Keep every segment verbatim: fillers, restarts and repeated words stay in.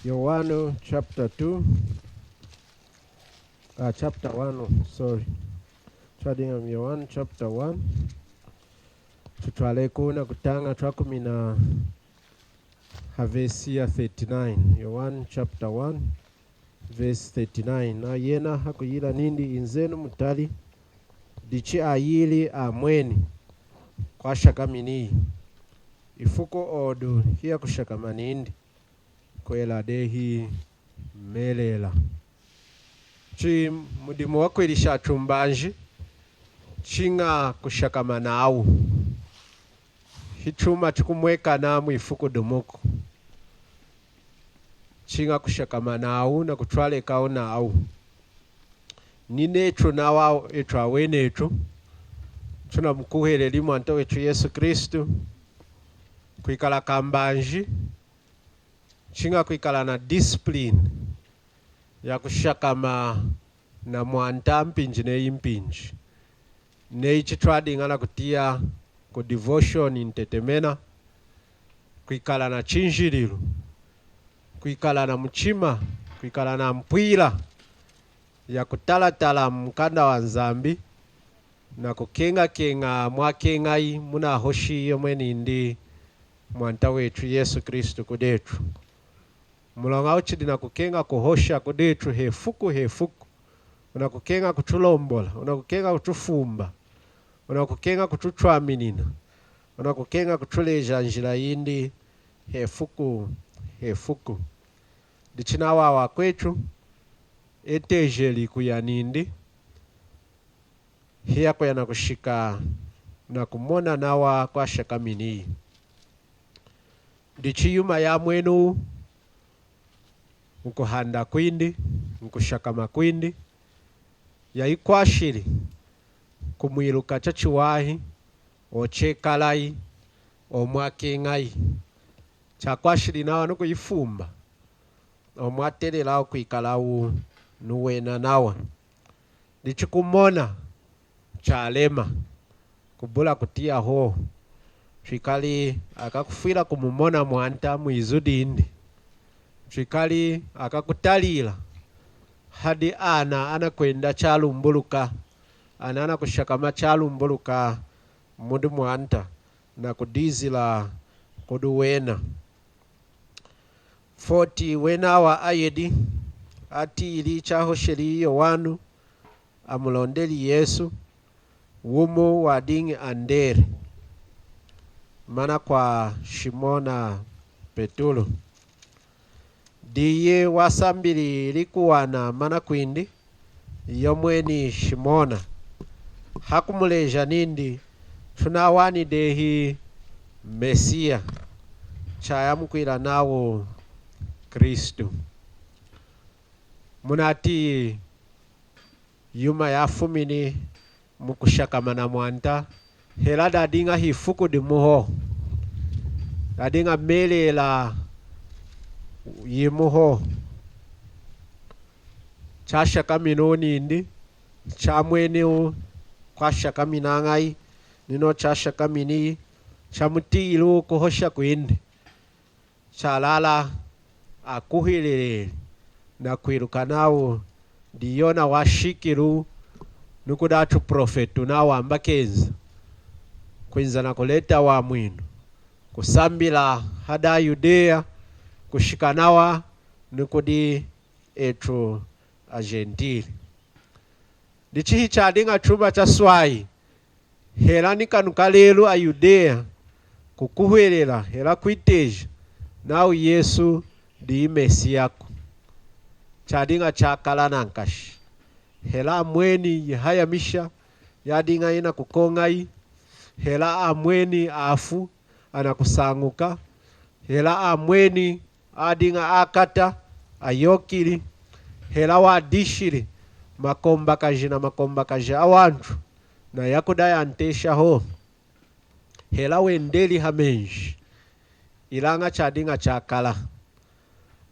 Yohane chapter two, ah, chapter one, sorry. Twadinga mu Yohane chapter one. Tutwaleku na kutaña twakumina ha vesi ya thirty-nine. Yohane chapter one, vesi thirty-nine. Na yena hakuyila nindi, inzenu mutali, dichi ayili amweni kwashakaminiyi. Ifuku odu hiyakushakama nindi, kwela dehi melela. Chi mudimu wa kwilisha atumbanji, chiña kushakama nawu. Hichuma chikumwekana mwifuku dumuku. Chiña kushakama nawu na kutwalekawu nawu. Ni netu nawa etu awenetu, tunamukuhweleli Mwanta wetu Yesu Kristu, kwikala kambanji, chiña kwikala na discipline ya kushakama na Mwanta mpinji neyi mpinji. Neyi chitwadiña na kutiya ku devotion ntetemena, kwikala na chinjililu, kwikala na muchima, kwikala na mpwila ya kutalatala mu mukanda wa Nzambi, na kukeñakeña mwakeñayi munahoshiyi yomweni ndi Mwanta wetu Yesu Kristu kudetu. Muloña uchidi na kukeña kuhosha kudetu hefuku hefuku. Unakukeña kutulombola, unakukeña kutufumba, unakukeña kututwaminina, unakukeña kutuleja njila yindi hefuku hefuku. Dichi nawa wakwetu etejeli kuya nindi, hiyakuya na kushika na kumona nawa kwashakaminiyi. Dichi yuma ya mwenu, mu kuhanda kwindi, mu kushakama kwindi, yayikwashili kumwiluka chachiwahi, ochekalayi, omwakeñayi. Chakwashili nawa ni kuyifumba omwatelela okwikalawu ni wena nawa. Dichi kumona chalema, kubula kutiya hohu. Twikali akakufwila kumumona Mwanta mwizu dindi. Twikali akakutalila hadi ana anakwenda chalumbuluka, ana anakushakama chalumbuluka mudi Mwanta na kudizila kudi wena. Forty wena awa ayedi, atiyili chahosheli Yowanu, amulondeli Yesu, wumu wadiñi Andere, mana kwa Shimona Petulu. Diyi wasambilili kuwana mana kwindi, yomweni Shimona. Hakumuleja nindi, tunawani dehi Mesiya, chayamukwila nawu Kristu. Munatiyi yuma yafumini mu kushakama na Mwanta, hela dadiña hifuku dimu hohu, dadiña melela yimu hohu. Chashakaminiwu nindi, chamweniwu kwashakaminañayi, nino chashakaminiyi, chamutiyiliwu kuhosha kwindi. Chalala akuhwililili na kwiluka nawu, diyona washikilu ni kudi atuprofetu nawu amba kenza, kwinza na kuleta wamwinu, kusambila hadi aYudeya, kushika nawa ni kudi etu aJentili. Dichi hichadiña chuma chaswayi, hela ni kanu ka lelu aYudeya kukuhwelela hela kwiteja nawu Yesu diyi Mesiya ko. Chadiña chakala nankashi. Hela amweni yihayamisha yadiña yinakukoñayi, hela amweni afu anakusañuka, hela amweni adiña akata ayokili, hela wadishili makombakaji na makombakaji awantu, na yakudayantesha hohu, hela wendeli hamenji. Ilaña chadiña chakala.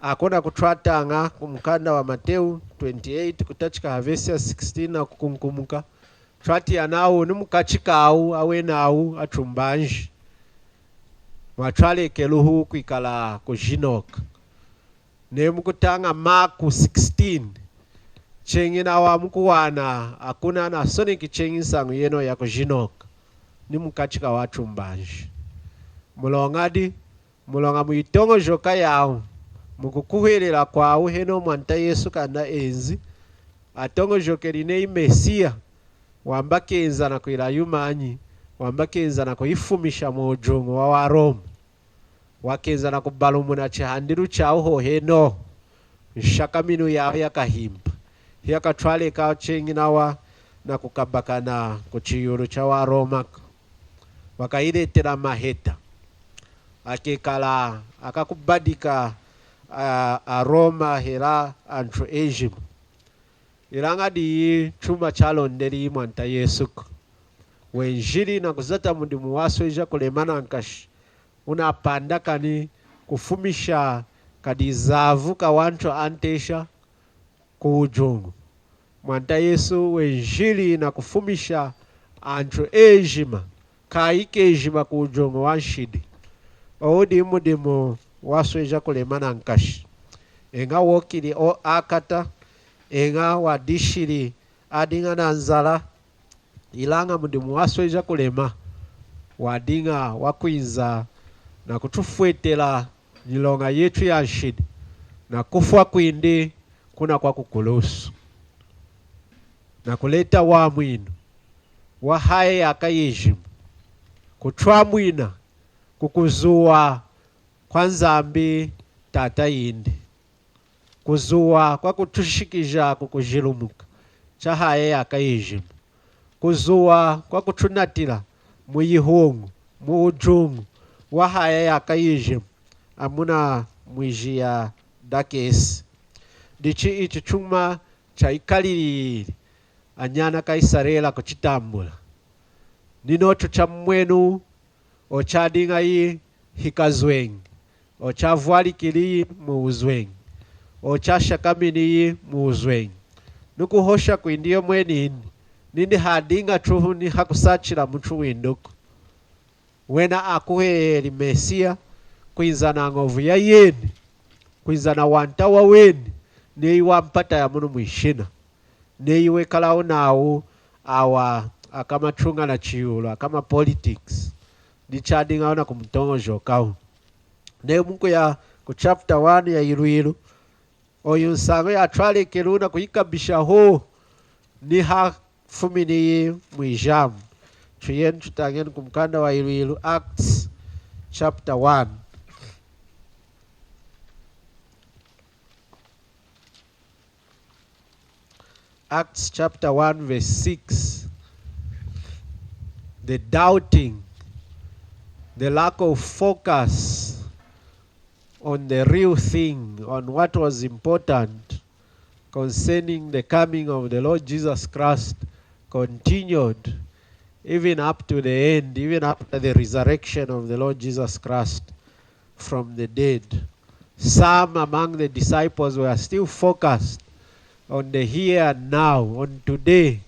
Ako nakutwataña ku mukanda wa Mateu twenty-eight, kutachika ha vesi ya sixteen na kukunkumuka. Twatiya nawu ni mukachi kawu awenawu atumbanji, mwatwalekeluhu kwikala kujinoka. Ne mu kutaña Maku sixteen, cheñi nawa mu kuwana akuna anasoneki cheñi nsañu yeno ya kujinoka ni mu kati ka watumbanji. Muloña di, muloña mu yitoñojoka yawu, mu kukuhwelela kwawu heno Mwanta Yesu kanda enzi, atoñojokeli neyi Mesiya, wamba kenza na kwila yumanyi, wamba kenza na kuyifumisha mu wujungu wa Waroma. Wakenza na kubalumuna chihandilu chawu hoheno. Nshakaminu yawu ya kahimba, hiyakatwaleka cheñi nawa na kukabakana ku chiyulu cha Waroma ko. Wakayiletela maheta akekala akakubadika a, Aroma hela antu ejima. Ilaña diyi chuma chalondeli Mwanta Yesu ko. Wenjili na kuzata mudimu wasweja kulema nankashi, unapandakani kufumisha kadi zavu ka wantu antesha ku wujungu. Mwanta Yesu wenjili na kufumisha antu ejima, kayi kejima ku wujungu wa nshidi. Owu di mudimu wasweja kulema nankashi. Eña wokili o akata, eña wadishili adiña na nzala, ilaña mudimu wasweja kulema, wadiña wakwinza na kutufwetela nyiloña yetu ya nshidi, na kufwa kwindi kuna kwa kukulusu, na kuleta wamwinu wa haye yaka yejima, kutwamwina ku kuzuwa kwa Nzambi Tata yindi. Kuzuwa kwa kutushikija ku kujilumuka cha haye yaka yejima. Kuzuwa kwa kutunatila mu yihungu, mu wujungu wa haye yaka yejima, amuna mwijiya dakesi. Ndichi ichi chuma chayikalilili anyana ka Isarela kuchitambula. Ni notu cha mwenu ochadiña yi hikazweñi, ochavwalikili yi mu uzweñi, ochashakamini yi mu uzweñi. Ni kuhosha kwindi yomweni ini, nindi hadiña tuhu ni hakusachila mutu windi ko. Wena akuheyeli Mesiya, kwinza na ñovu ya yeni, kwinza na wanta wa weni, neyi wa mpata ya munu mwishina. Neyi wekala unawu awa akama chunga na chiyulu, akama politics. Ni chadiña una kumutoñojoka wu. Neyi mu kuya ku chapter one ya Yilwilu, oyu nsañu yatwalekeli una kuyikabisha ho ni hafumini yi mwijamu. Tuyeni tutañeni ku mukanda wa Yilwilu, Acts chapter one. Acts chapter one verse six. The doubting, the lack of focus on the real thing, on what was important concerning the coming of the Lord Jesus Christ, continued even up to the end, even after the resurrection of the Lord Jesus Christ from the dead. Some among the disciples were still focused on the here and now, on today,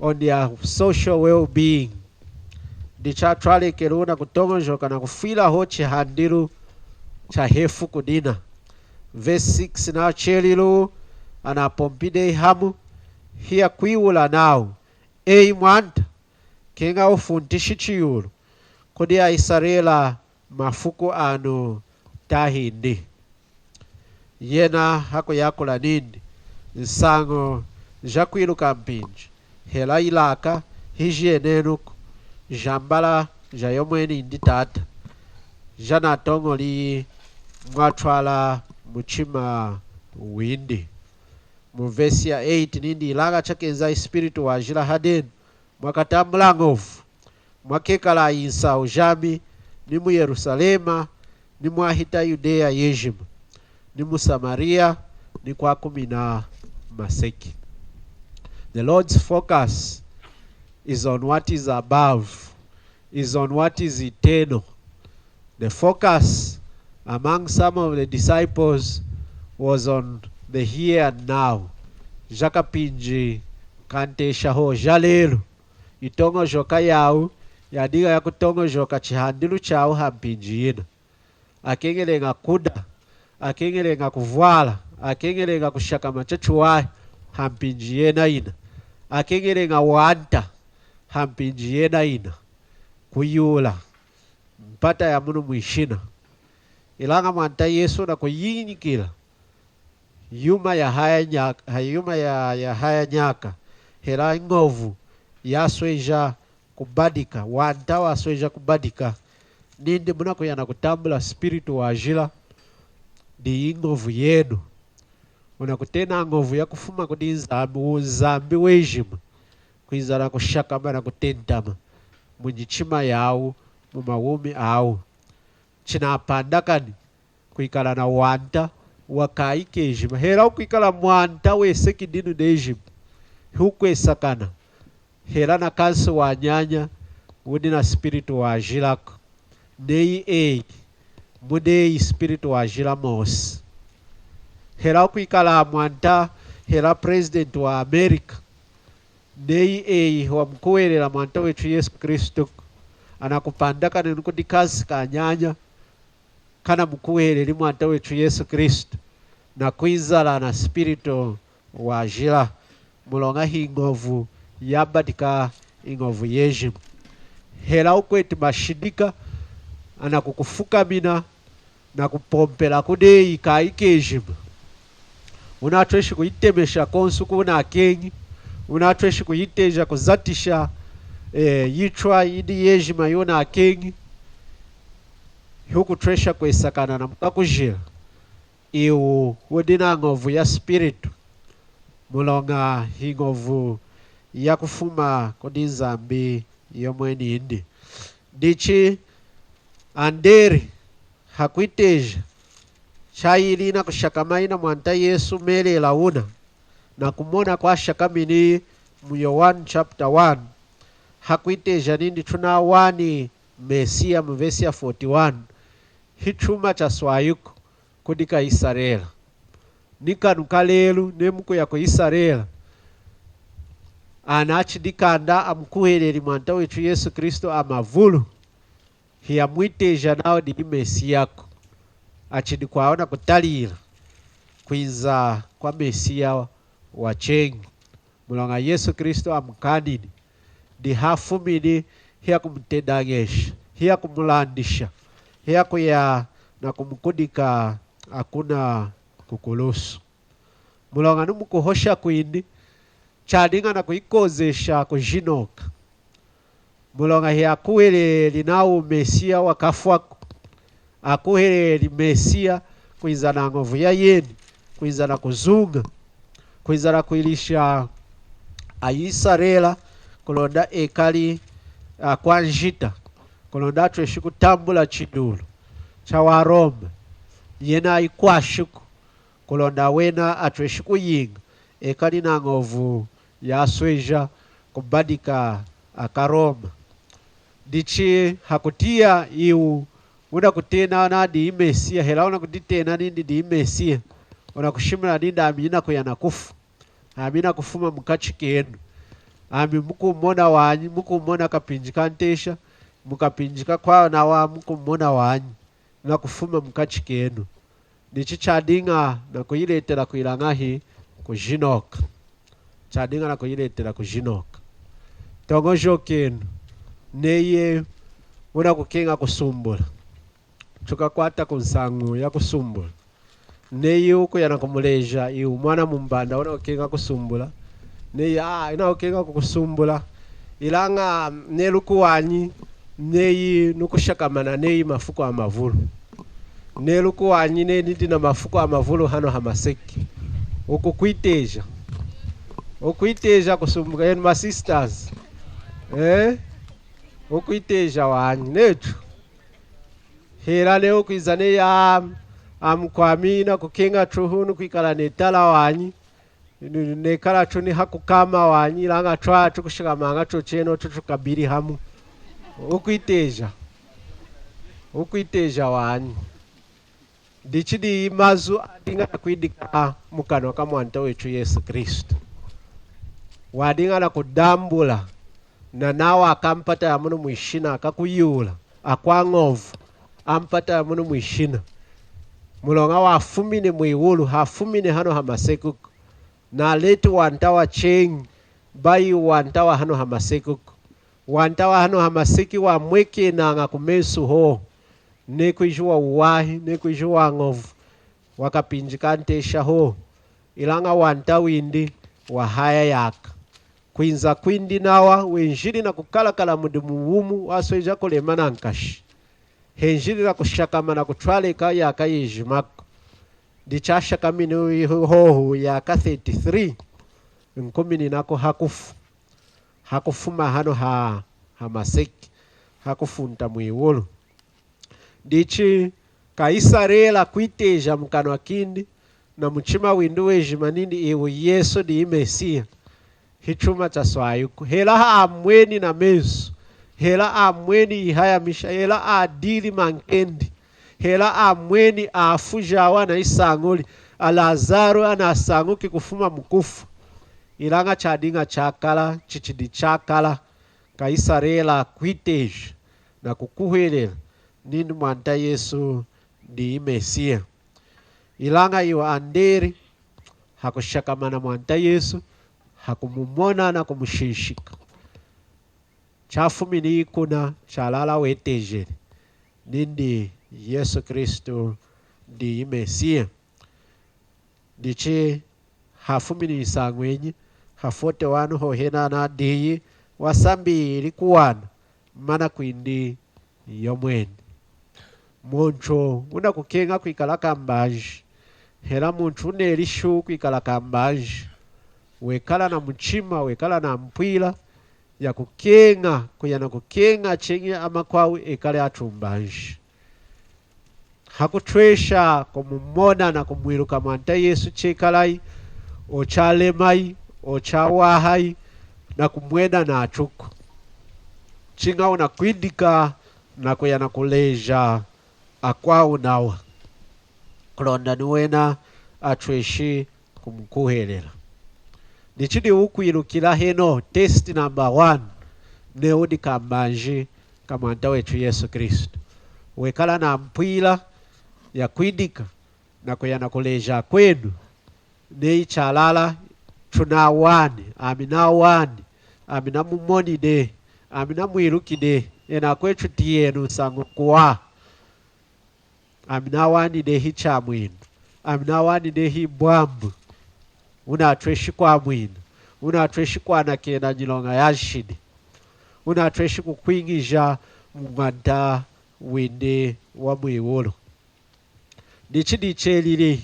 on their social well-being. Ndichi chatwalekeli una kutoñojoka na kufwila ho chihandilu cha hefuku dina. Verse six, na chelili wu anapompi dehi hamu, hiyakwiwula nawu, Eyi Mwanta, keña ufuntishi chiyulu, kudi aIsarela mafuku ano tahindi? Yena hakuyakula nindi, Nsañu ja kwiluka mpinji, hela ilaka, hijenenu ko, jambala ja yomweni ndi Tata, ja natoñoli mwatwala muchima windi. Mu verse ya eight nindi, Ilaña chakenza Ispiritu wajila hadenu, mwakatambula ñovu, mwakekala insahu jami, ni mu Yerusalema, ni mwahita Yudeya yejima, ni mu Samaria, ni kwakumina maseki. The Lord's focus is on what is above, is on what is eternal. The focus among some of the disciples was on the here and now. Ja kapinji kantesha ho, ja lelu. Itoñojoka yawu yadiña yakutoñojoka chihandilu chawu ha mpinji yina. Akeñeleña kuda Akeñelenga kuvwala, akeñelenga kushakama chachiwahi ha mpinji yena ina. Akeñelenga wanta ha mpinji yena ina. Kuyula mpata ya munu mwishina. Ilaña Mwanta Yesu na kuyinyikila yuma ya haya nyaka, ha yuma ya, ya haya nyaka, hela iñovu yasweja kubadika, wanta wasweja kubadika. Nindi munakuya na kutambula Spiritu Wajila, ndi iñovu yenu. Unakutena ñovu ya kufuma kudi Nzambi, u Nzambi wejima, kwiza na kushakama na kutentama mu nyichima yawu, mu mawumi awu. Chinapandakani kwikala na wanta wa kayi kejima. Hela ukwikala mwanta weseki dinu dejima, hukwesakana. Hela na kansi wanyanya wudi na Spiritu Wajila ko. Neyi eyi, mudi eyi Spiritu Wajila mosi. Hela ukwikala mwanta, hela president wa Amerika, neyi eyi wamukuhwelela Mwanta wetu Yesu Kristu ko, anakupandakani ni kudi kansi kanyanya kanamukuhweleli Mwanta wetu Yesu Kristu, na kwizala na Spiritu Wajila, muloña hi ñovu yabadika iñovu yejima. Hela ukweti mashidika, anakukufukamina na kupompela kudi eyi kayi kejima. Unatweshi kuyitemesha konsu kunakeñi, unatweshi kuyiteja kuzatisha, eh, yichwa yidi yejima yonakeñi. Hukutwesha kwesakana na mukakujila iwu wudi na ñovu ya Spiritu, muloña hi ñovu ya kufuma kudi Nzambi yomweni indi. Dichi Anderi hakwiteja chayili na kushakama ina Mwanta Yesu melela una, na kumona kwashakamini mu Yowanu chapter one, hakwiteja nindi tunawani Mesiya mu vesi ya forty-one, hi chuma chaswayi ko kudi ka Isarela. Ni kanu kalelu, ne mukuya ku Isarela, ana achidi kanda amukuhweleli Mwanta wetu Yesu Kristu amavulu, hiyamwiteja nawu diyi Mesiya ko. Achidi kwawu na kutalila kwinza kwa Mesiya wacheñi. Muloña Yesu Kristu amukanini, dihafumini hiyakumutedañesha, hiyakumulandisha, hiyakuya na kumukudika akuna ku kulusu. Muloña ni mukuhosha kwindi, chadiña na kuyikozesha kujinoka. Muloña hiyakuhweleli nawu Mesiya wakafwa ko. Akuhweleli Mesiya kwinza na ñovu ya yeni, kwinza na kuzuña, kwinza na kwilisha a Isarela kulonda ekali, ah, kwa njita, kulonda atweshi kutambula chidulu cha Waroma. Yena ayikwashiku kulonda wena atweshi kuyiña, ekali na ñovu yasweja kubadika aka Roma. Dichi hakutiya iwu unakutena nadi i Mesiya, hela unakutitena nindi ndi i Mesiya, unakushimuna nindi ami inakuya na kufwa. Ami inakufuma mukachi kenu. Ami mukumona wanyi, mukumona kapinji kantesha, mukapinji kakwawo nawa mukumona wanyi, inakufuma mukachi kenu. Nichi chadiña na kuyiletela kwila ñahi? Kujinoka. Chadiña na kuyiletela kujinoka. Toñojokenu, neye unakukeña kusumbula. Tukakwata ku nsañu ya kusumbula. Neye ukuya na kumuleja iwu mwana mumbanda unakukeña kusumbula. Neye, ah, inakukeña kukusumbula. Ilaña neluki wanyi, neyi nukushakamana neyi mafuku amavulu. Neluki wanyi neyi nidi na mafuku amavulu hano hamaseki. Ukukwiteja. Ukwiteja kusumbuka, enu ma sisters. Eh? Ukwiteja wanyi. Netu. Hela neyi ukwiza neyi, ah, amukwami inakukeña tu hunu kwikala netala wanyi. Ni-, nekala tu ni hakukama wanyi, ilaña twa tukushakamaña tu cheno tu tukabili hamu. Ukwiteja. Ukwiteja wanyi. Dichi diyi mazu adiña na kwidika mukanwa ka Mwanta wetu Yesu Kristu. Wadiña na kudambula na nawa akampata ya munu mwishina, akakuyula, akwa ñovu, ampata ya munu mwishina. Muloña wafumine mwiwulu, hafumine hano hamaseki ko. Naleti wanta wa cheñi, bayi wanta wa hano hamaseki ko. Wanta wa hano hamaseki wamwekenaña ku mesu ho, nekwiji wa uwahi, nekwiji wa ñovu, wakapindjika ntesha ho. Ilaña wanta windi wahaya yaka. Kwinza kwindi nawa wenjili na kukalakala mudimu wumu wasweja kulema nankashi. Henjili na kushakama na kutwaleka yaka yejima ko. Ndichi ashakamini hohu yaka thirty-three, nkuminina ko ha kufu. Ha kufuma hano ha, hamaseki, ha kufunta mwiwulu. Ndichi kaisalela kwiteja mu kanwa kindi, na muchima windi wejima nindi iwu Yesu ndiyi Mesiya. Hichuma chaswayi ko. Hela amweni na mesu. Hela amweni ihayamisha. Hela adili mankendi. Hela amweni afu jawo ana isañuli. A Lazaro anasañuki kufuma mu kufu. Ilaña chadiña chakala, chichidi chakala. Kaisalela kwiteja na kukuhwelela nindi Mwanta Yesu ndiyi Mesiya. Ilaña iwo andeli, ha kushakama na Mwanta Yesu, ha kumumona na kumushinshika. Chafumini kuna chalala wetejeli nindi Yesu Kristu ndiyi Mesiya. Ndichi hafumini isañu enyi, ha forty-one hohena nadiyi wasambili kuwana mana kwindi yomweni. Muntu unakukeña kwikala kambanji, hela muntu unelishwi kwikala kambanji, wekala na muchima, wekala na mpwila ya kukeña, kuya na kukeña cheñi amakwawu ekali atumbanji. Ha kutwesha kumumona na kumwiluka Mwanta Yesu chekalayi, ochalemayi, ochawahayi, na kumwena nachuku. Chiña unakwidika na kuya na kuleja akwawu nawa, kulonda ni wena atweshi kumukuhwelela. Ndichi di ukwilukila heno, test number one, ne udi kambanji ka Mwanta wetu Yesu Kristu. Wekala na mpwila ya kwidika na kuya na kuleja kwenu, ne ichalala tunawani, ami nawani, ami namumoni de, ami namwiluki de, ena kwetu tiyenu nsañu kuwa. Ami nawani de hichamwinu. Ami nawani de hibwambu. Unatweshi kwamwina. Unatweshi kwanakena nyiloña ya nshidi. Unatweshi kukwiñija mu mwanda windi wa mwiwulu. Ndichi dichelili,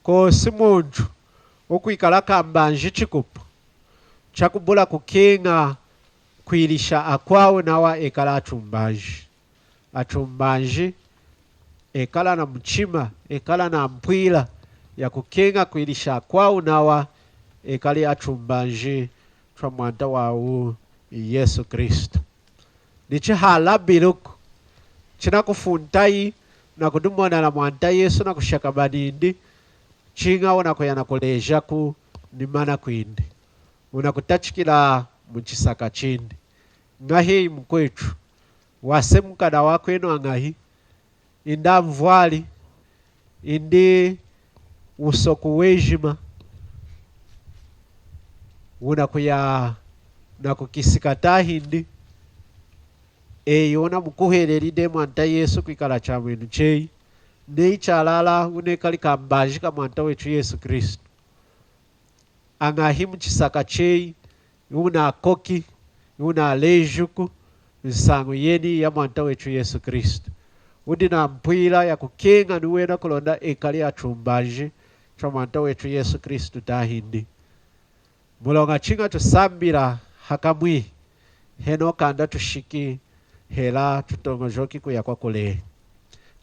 kosi muntu ukwikala kambanji chikupu cha kubula kukeña kwilisha akwawu nawa ekala atumbanji. Atumbanji ekala na muchima, ekala na mpwila ya kukeña kwilisha akwawu nawa ekali atumbanji twa Mwanta wawu Yesu Kristu. Ndichi halabiluku, chinakufuntayi na kudimona na Mwanta Yesu na kushakama nindi, chiña unakuya na kulejaku ni mana kwindi. Unakutachikila mu chisaka chindi. Ñahi mukwetu, wasemuka na wakwenu añahi, indi amvwali, indi usoku wejima, unakuya na kukisika tahindi, eyi unamukuhweleli de Mwanta Yesu kwikala chamwinu cheyi, ne ichalala unekali kambanji ka Mwanta wetu Yesu Kristu. Añahi mu chisaka cheyi, unakoki, unalejuku nsañu yeni ya Mwanta wetu Yesu Kristu. Udi na mpwila ya kukeña ni wena kulonda ekali atumbanji twa Mwanta wetu Yesu Kristu tahindi. Muloña chiña tusambila hakamwi, heno kanda tushiki hela tutoñojoki kuya kwa kulehi.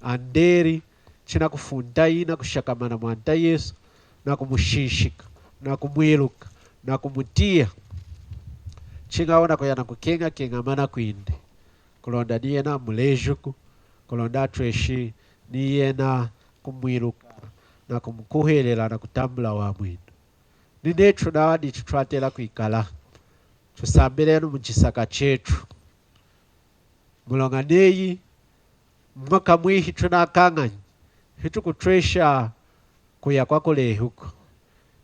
Andeli chinakufuntayi na kushakama na Mwanta Yesu, na kumushinshika, na kumwiluka, na kumutiya. Chiña unakuya na kukeñakeña mana kwindi, kulonda ni yena amulejuku, kulonda atweshi ni yena kumwiluka, na kumukuhwelela na kutambula wamwinu. Ni netu nawa dichi twatela kwikala. Tusambilenu mu chisaka chetu. Muloña neyi, mwakamwihi tunakañanyi, Hitukutwesha kuya kwakulehi ko.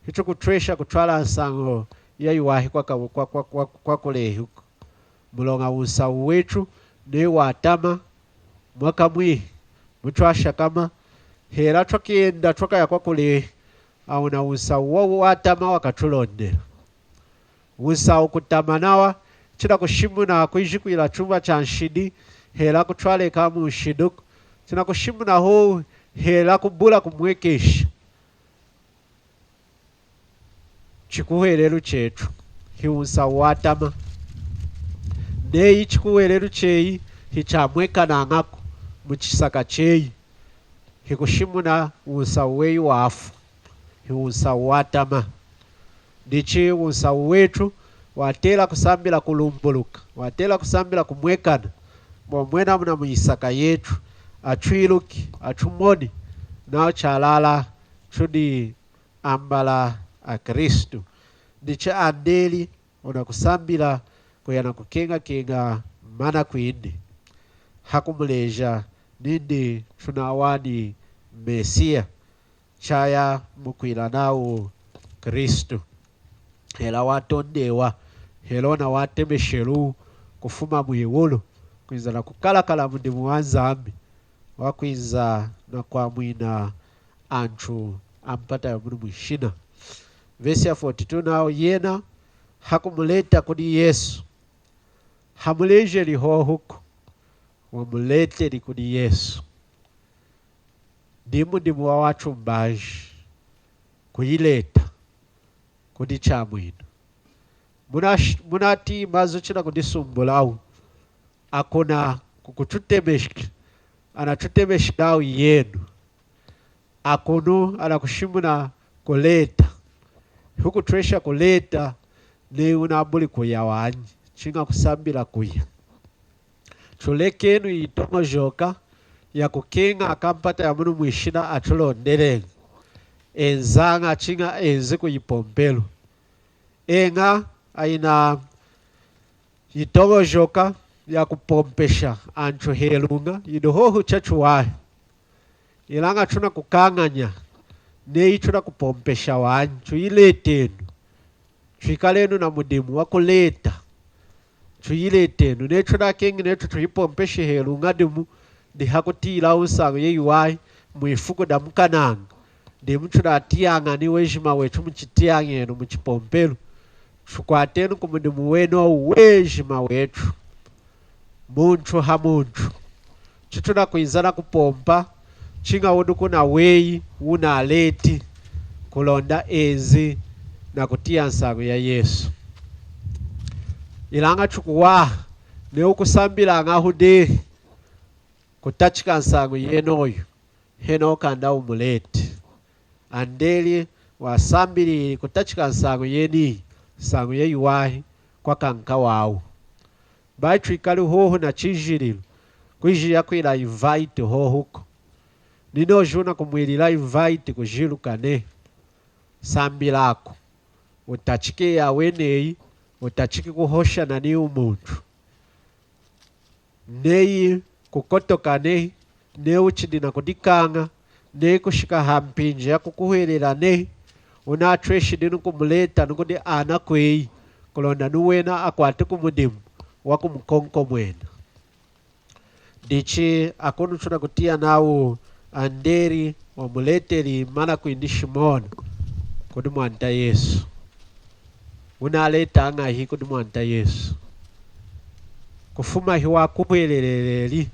Hitukutwesha kutwala nsañu yayiwahi kwaka- kwa- kwa- kwa- kwakulehi ko. Muloña wunsahu wetu ni watama, mwaka mwihi, mutwashakama, hela twakenda twakaya kwakulehi, awuna wunsahu wa- watama wakatulondela. Wunsahu kutama nawa, chinakushimuna kwijikwila chuma cha nshidi, hela kutwaleka mu nshidu ko. Chinakushimuna ho, hela kubula kumwekesha. Chikuhwelelu chetu, hi wunsahu watama. Neyi chikuhwelelu cheyi, hichamwekanaña ko mu chisaka cheyi. Hikushimuna wunsahu weyi wafwa, hi wunsahu watama. Ndichi wunsahu wetu watela kusambila kulumbuluka, watela kusambila kumwekana, mwomwena muna muyisaka yetu, atwiluki, atumoni, nawu chalala tudi ambala a Kristu. Ndichi andeli wuna kusambila kuya nakukeñakeña mana kwindi, hakumuleja nindi tunawani Mesiya, chaya mukwila nawu Kristu. Hela watondewa, hela wuna watemeshelu kufuma mwiwulu, kwinza nakukalakala mudimu wa Nzambi, wakwinza nakwamwina antu ampata ya munu mwishina. Vesi ya forty-two nawu yena hakumuleta kudi Yesu. Hamulejeli hohu ko, wamuleteli kudi Yesu. Ndi mudimu wa watumbaji, kuyileta kudi Chamwinu. Muna- munati mazu chinakudisumbula awu, akuna kukututemesha, anatutemesha nawu yenu. Akunu anakushimuna kuleta. Hukutwesha kuleta, neyi wunabuli kuya wanyi, chiña kusambila kuya. Tulekenu yitoñojoka ya kukeña akampata ya munu mwishina atulondeleña. Enzaña chiña enzi kuyipompelu. Eña ayina yitoñojoka ya kupompesha antu heluña, yidi hohu chachiwahi. Ilaña tunakukañanya, neyi tunakupompesha wanyi, tuyiletenu. Twikalenu na mudimu wa kuleta. Tuyiletenu. Neyi tunakeñi netu tuyipompeshi heluña dimu, ndi hakutila wunsañu yayiwahi mwifuku da mukanaña. Ndi mutunatiyañani wejima wetu muchitiyañenu muchipompelu. Tukwatenu kumudimu wenowu wejima wetu, muntu ha muntu. Chitunakwinza nakupompa, chiña wudi kuna weyi wunaleti, kulonda enzi nakutiya nsañu ya Yesu. Ilaña tukuwaha, neyi wukusambilaña hudehi kutachika nsañu yenoyu, heno kanda wumuleti. Andeli wasambilili kutachika nsañu yeniyi, nsañu yayiwahi kwa kanka wawu. Bayi twikali hohu na chijililu, kwiji yakwila invite hohu ko. Ninoju nakumwilila invite kujiluka nehi. Sambilako. Wutachiki ya weneyi, wutachiki kuhoshana ni wumuntu. Neyi kukotoka nehi, neyi wuchidi nakudikaña, neyi kushika ha mpinji ya kukuhwelela nehi, wunatweshi dinu kumuleta nukudi ana kweyi, kulonda nuwena akwati kumudimu wa kumukonkomwena. Ndichi akunu tunakutiya nawu Andeli wamuleteli mana kwindi Shimona kudi Mwanta Yesu. Wunaleta añahi kudi Mwanta Yesu? Kufuma hi wakuhweleleli,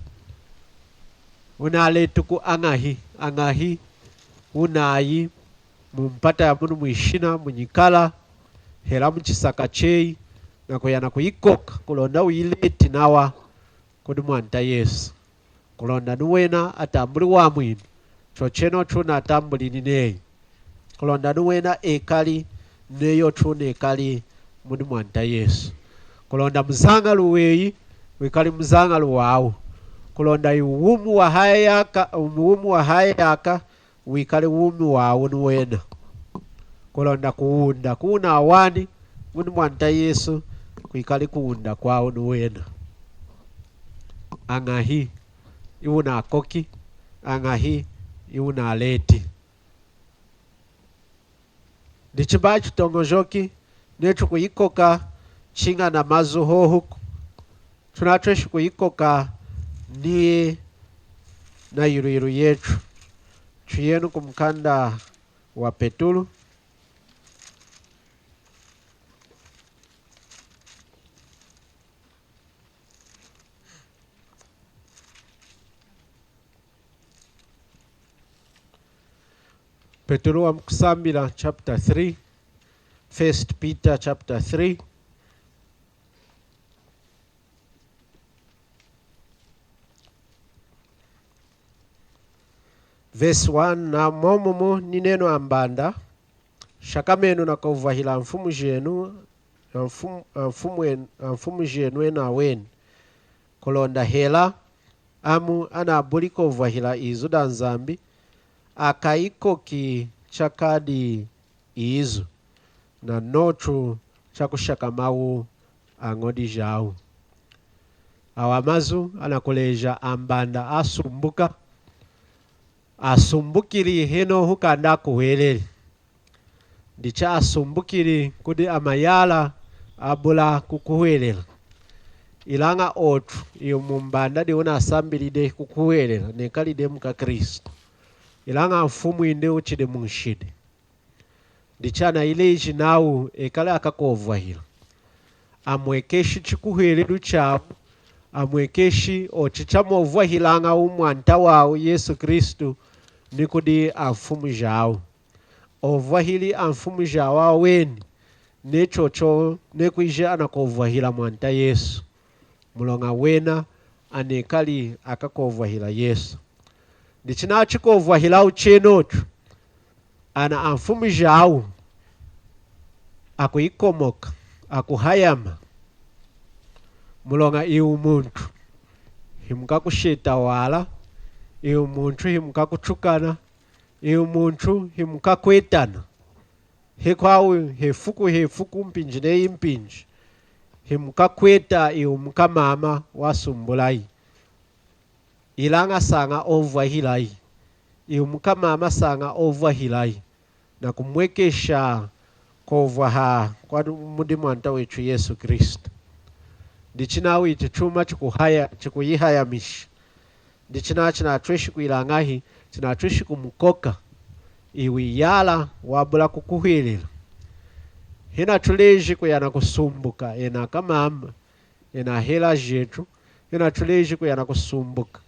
wunaletuku añahi, añahi wunayi mu mpata ya munu mwishina, mu nyikala, hela mu chisaka cheyi, nakuya nakuyikoka, kulonda wuyileti nawa kudi Mwanta Yesu, kulonda nuwena atambuli wamwinu chocheno chunatambulini neyi, kulonda nuwena ekali neyi ochu nekali mudi Mwanta Yesu, kulonda muzañalu weyi wikali muzañalu wawu, kulonda iwumi wa haya yaka, wumi wa haya yaka wikali wumi wawu nuwena. Kulonda kuwunda kuwunawani mudi Mwanta Yesu kwikali kuwunda kwawu nuwena. Añahi iwunakoki, añahi iwunaleti. Ndichi mba chitoñojoki, netu kuyikoka chiña na mazu hohuku. Tunatweshi kuyikoka ni na yilwilu yetu. Tuyenu ku mukanda wa Petulu. Petulu wa mu kusambila chapter three, First Peter chapter three. Verse one, na momumu ninenu ambanda, shakamenu na kovwahila amfumu jenu, amfumu, amfumu en-, amfumu jenu ena aweni. Kulonda hela, amu anabuli kovwahila izu da Nzambi, akayikoki chakadi izu, na notu chakushakamawu añodi jawu. Awa mazu anakuleja ambanda asumbuka, asumbukili henohu kanda akuhweleli. Ndichi asumbukili kudi amayala abula kukuhwelela. Ilaña otu, iwu mumbanda diwunasambili de kukuhwelela, nekali de mukwaKristu. Ilaña mfumu indi wuchidi munshidi. Ndichi anayileji nawu ekali akakovwahila. Amwekeshi chikuhwelelu chawu, amwekeshi ochu chamovwahilaña wu Mwanta wawu Yesu Kristu, ni kudi amfumu jawu. Ovwahili amfumu jawu aweni, nechocho nekwiji anakovwahila Mwanta Yesu. Muloña wena anekali akakovwahila Yesu. Ndichi na chikovwahilawu chenochu, ana amfumu jawu akuyikomoka, akuhayama. Muloña iwu muntu himukwakusheta wala, iwu muntu himukwakutukana, iwu muntu himukwakwetana. Hekwawu hefuku hefuku, mpinji neyi mpinji, himukwakweta iwu mukamama wasumbulayi. Ilaña saña ovwahilayi. Iwu mukamama saña ovwahilayi, na kumwekesha kovwaha kwa mudi Mwanta wetu Yesu Kristu. Ndichi nawu ichi chuma chikuhaya, chikuyihayamisha. Ndichi na chinatweshi kwila ñahi, chinatweshi kumukoka iwu iyala wabula kukuhwelela. Hinatuleji kuya na kusumbuka, ena akamama, ena ahela jetu, hinatuleji kuya na kusumbuka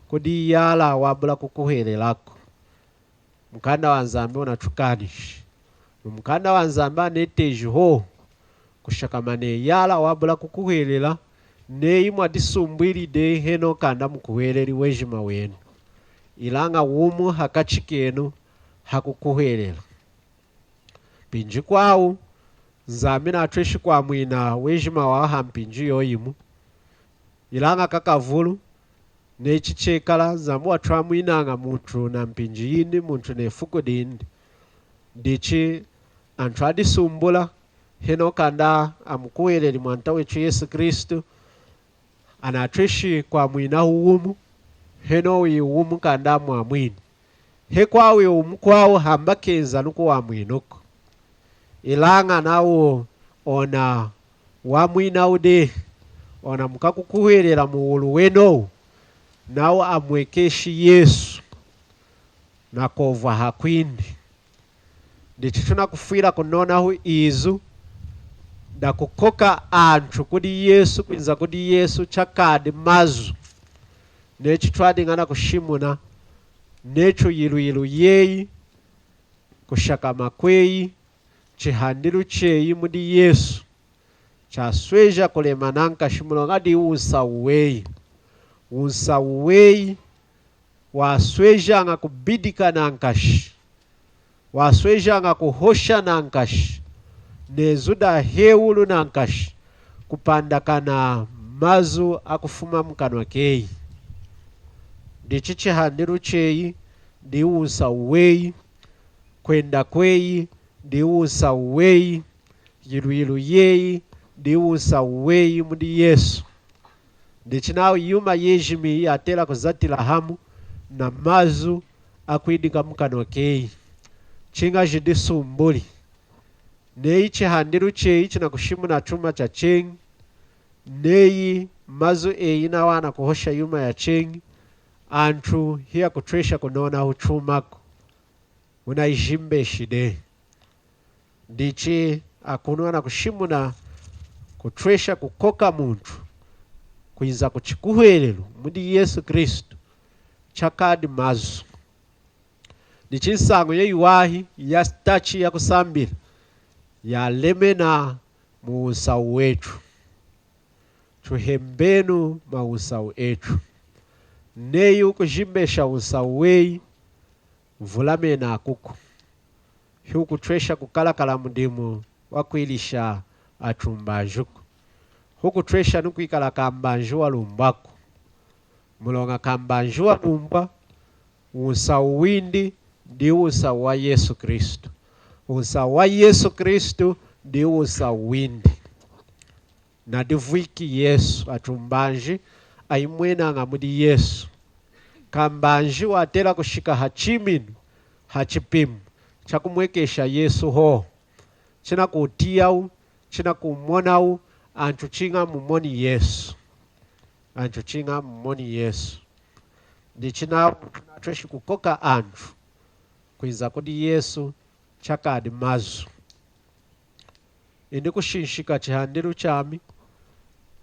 kudi iyala wabula kukuhwelelako. Mukanda wa Nzambi wunatukanishi. Mukanda wa Nzambi aneteji hohu kushakama ne iyala wabula kukuhwelela, neyi mwadisumbwili de heno kanda mukuhweleli wejima wenu. Ilaña wumu hakachi kenu hakukuhwelela. Mpinji kwawu, Nzambi natweshi kwamwina wejima wawu ha mpinji yoyimu. Ilaña kakavulu, nechi chekala Nzambi watwamwinaña muntu na mpinji yindi, muntu nefuku dindi. Ndichi antu adisumbula, heno kanda amukuhweleli Mwanta wetu Yesu Kristu, anatweshi kwamwina wumu, heno iwu wumu kanda amwamwini. Hekwawu iwu mukwawu hamba kenza nukuwamwinuko. Ilaña nawu ona wamwina wude, ona mukwakukuhwelela muwulu wenowu, nawu amwekeshi Yesu na kovwaha kwindi. Ndichi tunakufwila kunonahu izu dakukoka antu kudi Yesu, kwinza kudi Yesu chakadi mazu. Nechi twadiña nakushimuna netu yilwilu yeyi, kushakama kweyi, chihandilu cheyi mudi Yesu, chasweja kulema nankashi muloña di wunsahu weyi. Wunsahu weyi waswejaña kubidika nankashi, waswejaña kuhosha nankashi, nezu dahewulu nankashi, kupandakana mazu akufuma mukanwa keyi. Ndichi chihandilu cheyi di wunsahu weyi, kwenda kweyi di wunsahu weyi, yilwilu yeyi di wunsahu weyi mudi Yesu. Ndichi nawu yuma yejima iyi yatela kuzatila hamu na mazu akwidika mu kanwa keyi, cing'azidi sumbuli. Neyi cihandilu ceyi cinakushimuna cuma caceñi, neyi mazu eyi nawa anakuhosha yuma yaceñi, antu hiyakutwesha kunonahu cuma ko. Unayijimbeshi dehi. Ndichi akunu anakushimuna kutwesha kukoka muntu kwinza ku cikuhwelelu mudi Yesu Kristu, cakadi mazu. Ndichi nsañu yayiwahi ya sitachi yakusambila yalemena mu wunsahu wetu. Tuhembenu mawunsahu etu. Neyi ukujimbesha wunsahu weyi, vulamena kuku. Hiukutwesha kukalakala mudimu wakwilisha atumbanji ku. Hukutwesha ni kwikala kambanji walumbwa ku. Muloña kambanji walumbwa, wunsahu windi ndi wunsahu wa Yesu Kristu. Wunsahu wa Yesu Kristu ndi wunsahu windi. Nadivwiki Yesu, atumbanji ayimwenaña mudi Yesu. Kambanji watela kushika ha chiminu, ha chipimu, chakumwekesha Yesu hohu. Chinakutiyawu, chinakumonawu, antu chiña mumoni Yesu. Antu chiña mumoni Yesu. Ndichi nawu, tunatweshi kukoka antu kwinza kudi Yesu, chakadi mazu. Indi kushinshika chihandilu chami,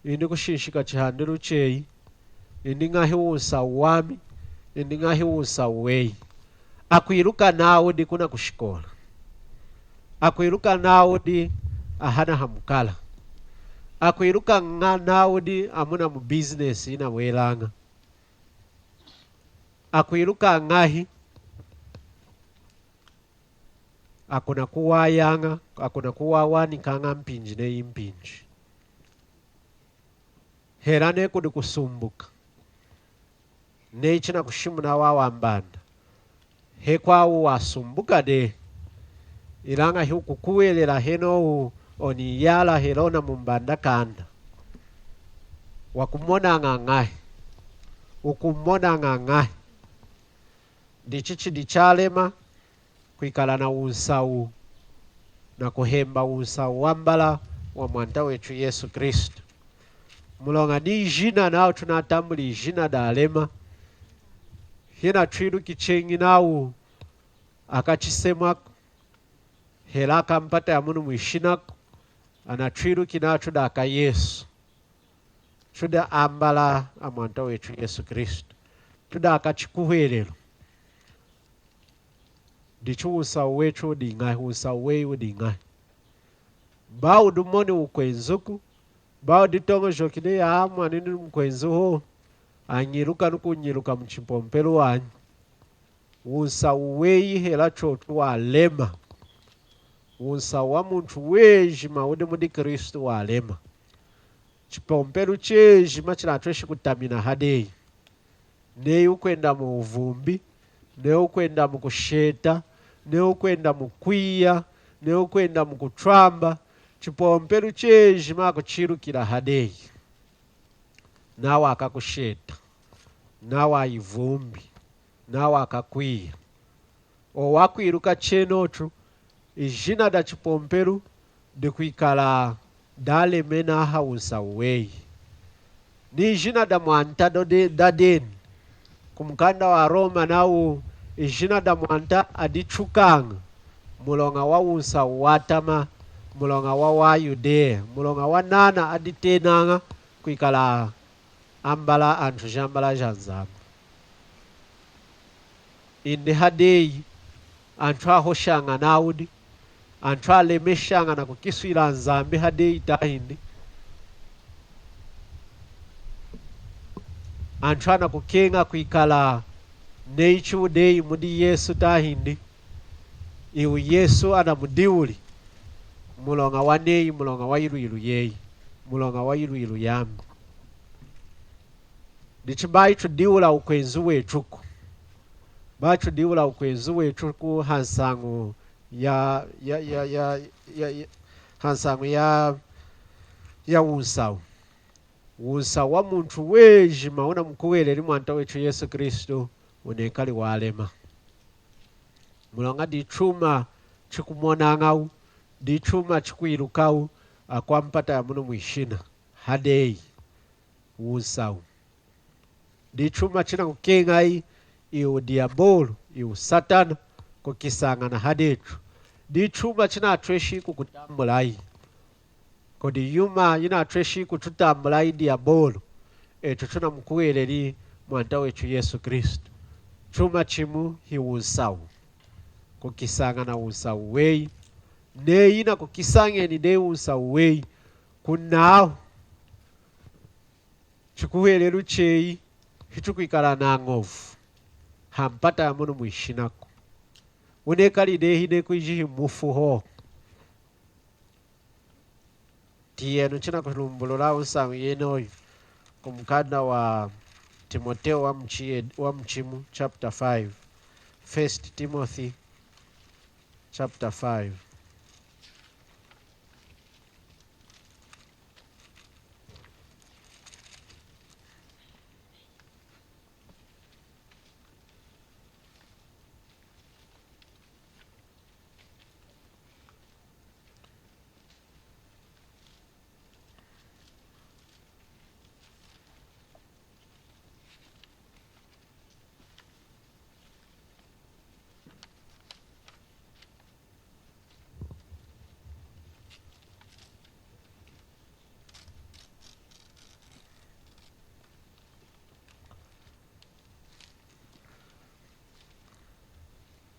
indi kushinshika chihandilu cheyi, indi ñahi wunsahu wami, indi ñahi wunsahu weyi. Akwiluka nawu di kuna kushikola. Akwiluka nawu di ahana hamukala. Akwiluka ña-, nawu di amuna mu business yinawelaña. Akwiluka ñahi, akuna kuwayaña, akuna kuwawanikaña mpinji neyi mpinji. Hela nekudi kusumbuka. Neyi chinakushimuna wawa mbanda. Hekwawu wasumbuka dehi. Ilaña hiukukuhwelela henowu oniyala hela ona mumbanda kanda. Wakumonaña ñahi. Ukumonaña ñahi. Ndichi chidi chalema kwikala na wunsahu, na kuhemba wunsahu wambala wa Mwanta wetu Yesu Kristu. Muloña ni ijina nawu tunatambuli ijina dalema, hinatwiluki cheñi nawu akachisemwa ko, hela akampata yamunu mwishina ko, anatwiluki nawu tudi aka Yesu. Tudi ambala a Mwanta wetu Yesu Kristu. Tudi aka chikuhwelelu. Ndichi wunsahu wetu wudi ñahi, wunsahu weyi wudi ñahi. Bawu wudi moni wukwenzi ku, bawu wudi toñojoki ni ya mwanindi mukwenzi hohu, anyiluka ni kunyiluka mu chipompelu wanyi. Wunsahu weyi hela chochu walema. Wunsahu wa muntu wejima wudi mudi Kristu walema. Chipompelu chejima chinatweshi kutamina hadeyi. Neyi wukwenda mu wuvumbi, neyi wukwenda mu kusheta, neyi wukwenda mu kwiya, neyi wukwenda mu kutwamba, chipompelu chejima akuchilukila hadeyi. Nawa aka kusheta, nawa ivumbi, nawa aka kwiya. Owu wakwiluka chenochu, ijina da chipompelu dikwikala dalemena ha wunsahu weyi. Ni ijina da Mwanta dode-, dadeni. Ku mukanda wa Roma nawu, ijina da Mwanta adichukaña, muloña wa wunsahu watama, muloña wa waYudeya, muloña wa nana aditenaña kwikala ambala antu jambala ja Nzambi. Indi hadeyi, antu ahoshaña nawu di, antu alemeshaña na kukiswila Nzambi hadeyi tahindi. Antu anakukeña kwikala neyi chiwudeyi mudi Yesu tahindi. Iwu Yesu anamudiwuli, muloña wa neyi, muloña wa yilwilu yeyi, muloña wa yilwilu yami. Ndichi bayi tudiwula wukwenzi wetu ku. Bayi tudiwula wukwenzi wetu ku ha nsañu ya, ya, ya, ya, ya, ya, ha nsañu ya, ya wunsahu. Wunsahu wa muntu wejima wunamukuhweleli Mwanta wetu Yesu Kristu wunekali walema. Muloña ndi chuma chikumonaña u, ndi chuma chikwilukao, a, kwa mpata ya muno mwishina. Hadeyi? Wunsahu. Ndi chuma chinakukeñayi, i wudiabolo, i wusatana, kukisañana hadecho. Ndi chuma chinatweshi kukutambulayi. Kodi yuma yinatweshi kututambulayi diabolo, echo tunamukuhweleli Mwanta wechu Yesu Kristu. Chuma chimu hi wunsahu. Kukisañana wunsahu weyi. Neyi nakukisañeni dehi wunsahu weyi, kunahu chikuhwelelu cheyi hichikwikala na ñovu ha mpata ya muno mwishina ko. Wunekali dehi nekwiji hi mufu hohu. Tiyenu chinakulumbulula wunsahu yenoyu ku mukanda wa Timoteo wa muchiye-, wa muchimu, chapter five. First Timothy, chapter five.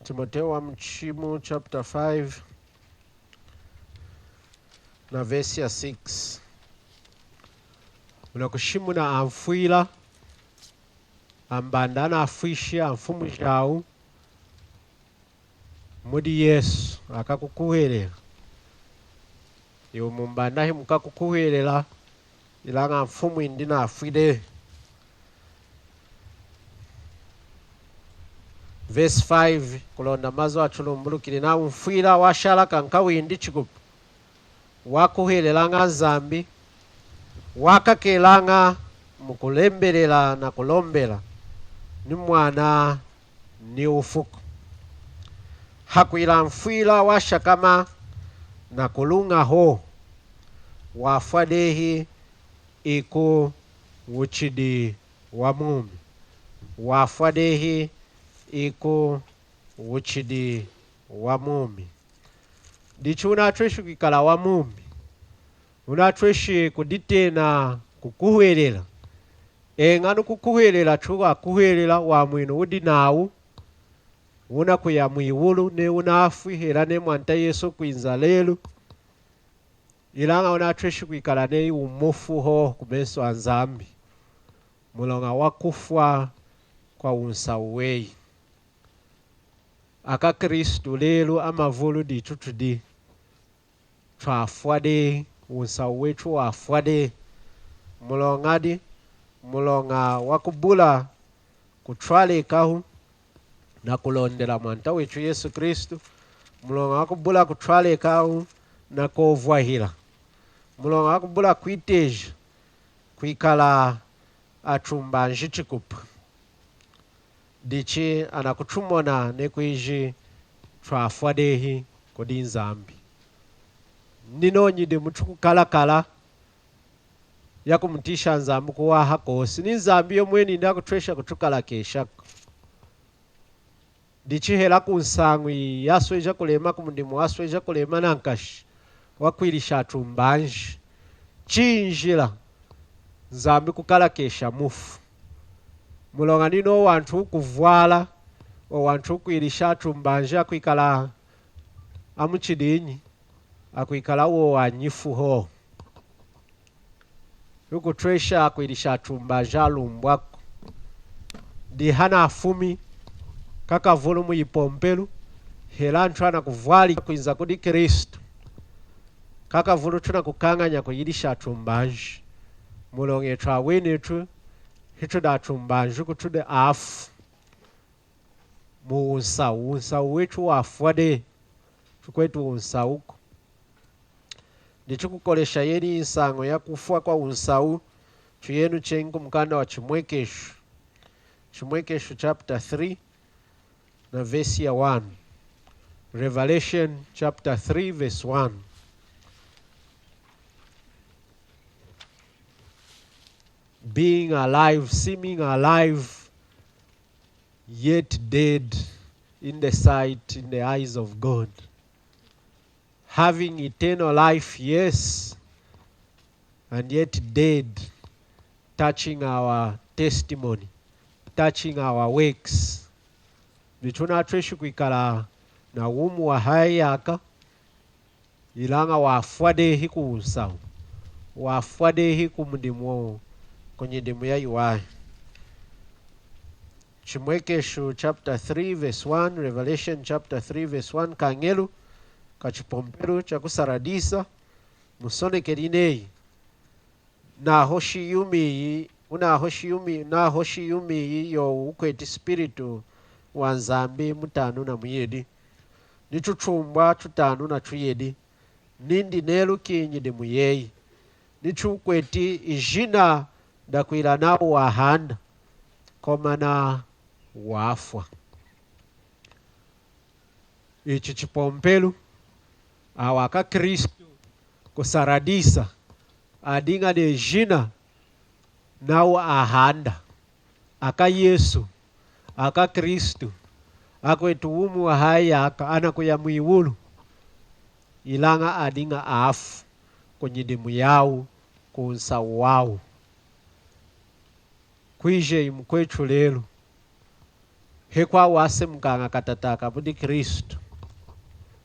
Timoteo wa muchimu chapter five na verse ya six. Unakushimuna amfwila, ambanda anafwishi amfumu jawu, mudi Yesu, akakukuhwelela. Iwu mumbanda himukakukuhwelela, ilaña mfumu indi nafwile. Verse five, kulonda mazu atulumbulukili, na umfwila washala kankawindi chikupu, wakuhwelelaña Nzambi, wakakelaña mukulembelela na kulombela, ni mwana ni ufuku. Hakwila mfwila washakama na kuluña ho, wafwa dehi iku wuchidi wa mumi. Wafwa dehi iku wuchidi wa mumi. Dichi wunatweshi kwikala wa mumi, wunatweshi kuditena kukuhwelela. Eña ni kukuhwelela tu, wakuhwelela wamwinu wudi nawu, wunakuya mwiwulu, neyi wunafwi, hela neyi Mwanta Yesu kwinza lelu. Ilaña wunatweshi kwikala neyi wumufu hohu ku meso a Nzambi, muloña wa kufwa kwa wunsahu weyi. AkaKristu lelu amavulu ditu tudi, twafwa dehi, wunsahu wetu wafwa dehi. Muloña di? Muloña wa kubula kutwalekahu na kulondela Mwanta wetu Yesu Kristu, muloña wa kubula kutwalekahu na kovwahila, muloña wa kubula kwiteja kwikala atumbanji chikupu. Dichi anakutumona nekwiji twafwa dehi kudi Nzambi. Ni nonyi dimu tukukalakala ya kumutisha Nzambi kuwaha kosi. Ni Nzambi yomweni indi akutwesha kutukalakesha ko. Dichi hela ku nsañu iyi yasweja kulema, ku mudimu wasweja kulema nankashi, wa kwilisha atumbanji, chinjila Nzambi kukalakesha mufu. Muloña ni no wantu wukuvwala, o wantu wukwilisha atumbanji akwikala amuchidinyi? Akwikala wo wanyifu ho. Wukutwesha kwilisha atumbanji alumbwa ko. Ndi hana afumi, kakavulu mu yipompelu, hela antu anakuvwali kwinza kudi Kristu, kakavulu tunakukañanya kuyilisha atumbanji. Muloña etu awenetu hitudi atumbanji, kutudi afu mu wunsahu. Wunsahu wetu wafwa dehi, tukweti wunsahu ko. Ndichi kukolesha yeni nsañu ya kufwa kwa wunsahu, tuyenu cheñi ku mukanda wa Chimwekeshu. Chimwekeshu chapter three na verse ya one. Revelation chapter three, verse one. Being alive, seeming alive, yet dead in the sight, in the eyes of God. Having eternal life, yes, and yet dead touching our testimony, touching our works. Ndicho natweshi kwikala na wumi wahaya nyaka, ilaña wafwa dehi ku wunsahu, wafwa dehi ku mudimu, ku nyidimu yayiwahi. Chimwekesho chapter three verse one, Revelation chapter three verse one, kañelu ka chipompelu cha ku Saradisa, musonekeli neyi: Nahoshi yumi iyi, unahoshi yumi, nahoshi yumi iyi yo ukweti Spiritu wa Nzambi mutanu na muyedi, ni tutumbwa tutanu na tuyedi, nindi neluki nyidimu yeyi, ni tukweti ijina dakwila nawu wahanda, komana wafwa. Ichi chipompelu, awa akwa Kristu ku Saradisa, adiña ne jina nawu ahanda, aka Yesu, aka Kristu, akweti wumi wahaya nyaka, anakuya mwiwulu, ilaña adiña afu ku nyidimu yawu, ku wunsahu wawu. Kwiji mukwetu lelu, hekwawu wasemukaña katataka mudi Kristu,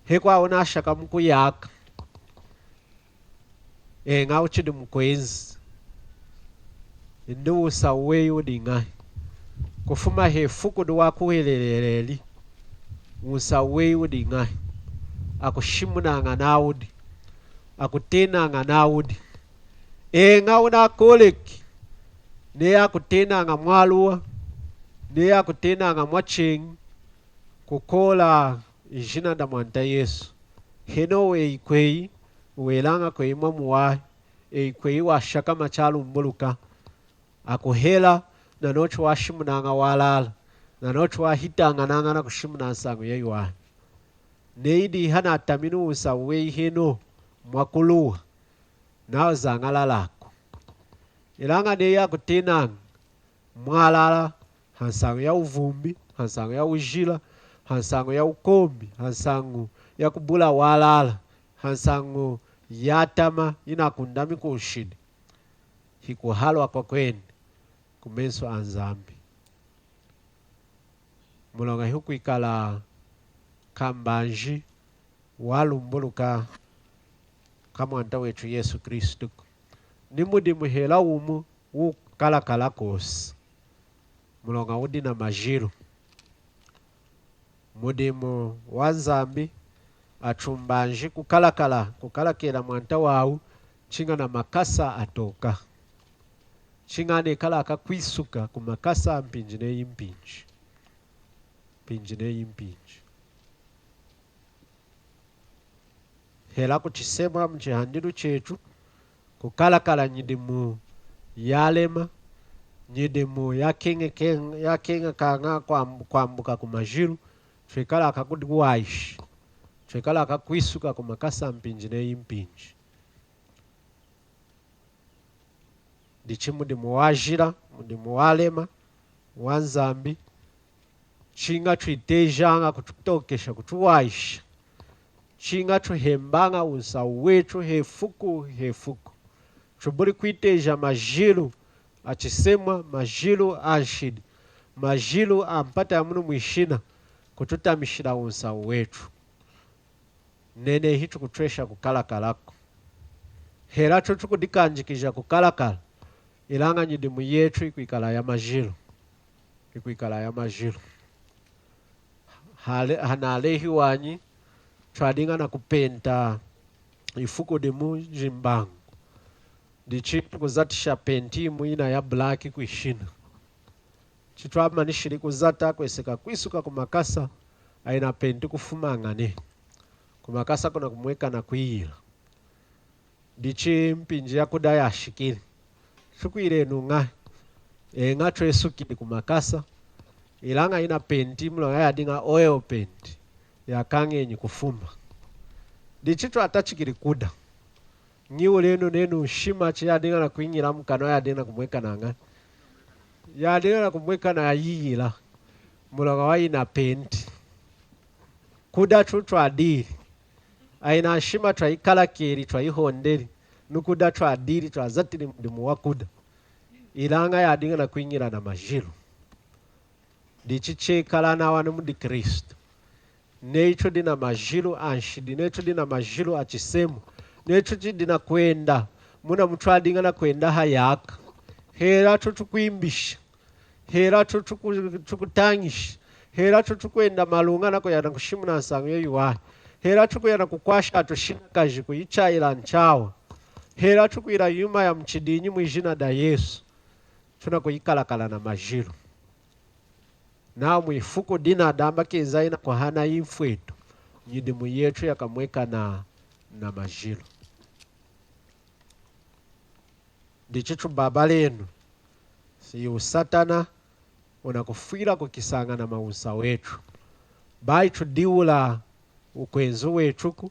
hekwawu nashaka mukuyaka, eña uchidi mukwenzi, indi wunsahu weyi wudi ñahi? Kufuma hefuku diwakuhweleleli, wunsahu weyi wudi ñahi? Akushimunaña nawudi, akutenaña nawudi? Eña unakoleki, neyi akutenaña mwaluwa, neyi akutenaña mwacheñi, kukola ijina da Mwanta Yesu. Heno weyi kweyi, welaña kweyi mwamuwahi, eyi kweyi washakama chalumbuluka, akuhela, nanochu washimunaña walala, nanochu wahitañanaña na kushimuna nsañu yayiwahi. Neyi diha natamini wunsahu weyi heno mwakuluwa, nawu zañalalako. Ilaña neyi akutenaña mwalala, ha nsañu ya wuvumbi, ha nsañu ya wujila, ha nsañu ya wukombi, ha nsañu ya kubula walala, ha nsañu ya tama yinakundami ku nshidi, hikuhalwa kwakwene ku menso a Nzambi. Muloña hikwikala kambanji walumbuluka ka Mwanta wetu Yesu Kristu ko. Ni mudimu hela wumu wukalakala kosi. Muloña wudi na majilu. Mudimu wa Nzambi atumbanji kukalakala, kukalakela Mwanta wawu, chiña na makasa atoka. Chiña anekala akakwisuka ku makasa mpinji neyi mpinji. Mpinji neyi mpinji. Hela kuchisemwa mu chihandilu chetu, kukalakala nyidimu yalema, nyidimu yakeñeke-, yakeñekaña kwam-, kwambuka ku majilu, twekala akakudiwayishi, twekala akakwisuka ku makasa mpinji neyi mpinji. Ndichi mudimu wajila, mudimu walema, wa Nzambi, chiña twitejaña kututokesha, kutuwaisha. Chiña tuhembaña wunsahu wetu hefuku hefuku. Tubuli kwiteja majilu a chisemwa, majilu a nshidi, majilu a mpata ya munu mwishina, kututamishila wunsahu wetu. Nene hitukutwesha kukalakala ko. Hela tutukudikandikija kukalakala, ilaña nyidimu yetu ikwikala ya majilu. Ikwikala ya majilu. Hale-, hanalehi wanyi, twadiña na kupenta ifuku dimu jimbangu. Ndichi tukuzatisha penti imu yina ya black kwishina. Chitwamanishili kuzata kweseka kwisuka ku makasa, ayina penti kufumañane. Ku makasa kuna kumwekana kwiyila. Ndichi mpinji yakuda yashikili. Tukwilenu ñahi? Eña twesukili ku makasa. Ilaña yina penti, muloña yadiña oil penti. yakañenyi kufuma. Dichi twatachikili kuda. Ngiwulenu nenu nshima chi yadiña nakwiñila mukanwa yadiña nakumwekana ñahi? Yadiña nakumwekana yayiyila. Muloña wayinapenti. Kuda tu twadili. Ayina nshima twayikalakeli, twayihondeli. Ni kuda twadili, twazatili mudimu wa kuda. Ilaña yadiña nakwiñila na majilu. Dichi chekala nawa ni mudi Kristu. Neyi tudi na majilu a nshidi, neyi tudi na majilu a chisemu, neyi tudi nakwenda muna mutwadiña nakwenda hayaka. Hela tu tukwimbisha, hela tu tuku-, tukutañisha, hela tu tukwenda maluña nakuya nakushimuna nsañu yayiwahi, hela tukuya nakukwasha atushinakaji kuyichayila nchawa, hela tukwila yuma ya muchidinyi mwijina da Yesu, tunakuyikalakala na majilu. Nawa mwifuku dina damba kenza yina kuhana yimfwetu, nyidimu yetu yakamwekana na majilu. Dichi tubabalenu, si u Satana unakufwila kukisañana mawunsawu etu. Bayi tudiwula ukwenzi wetuku,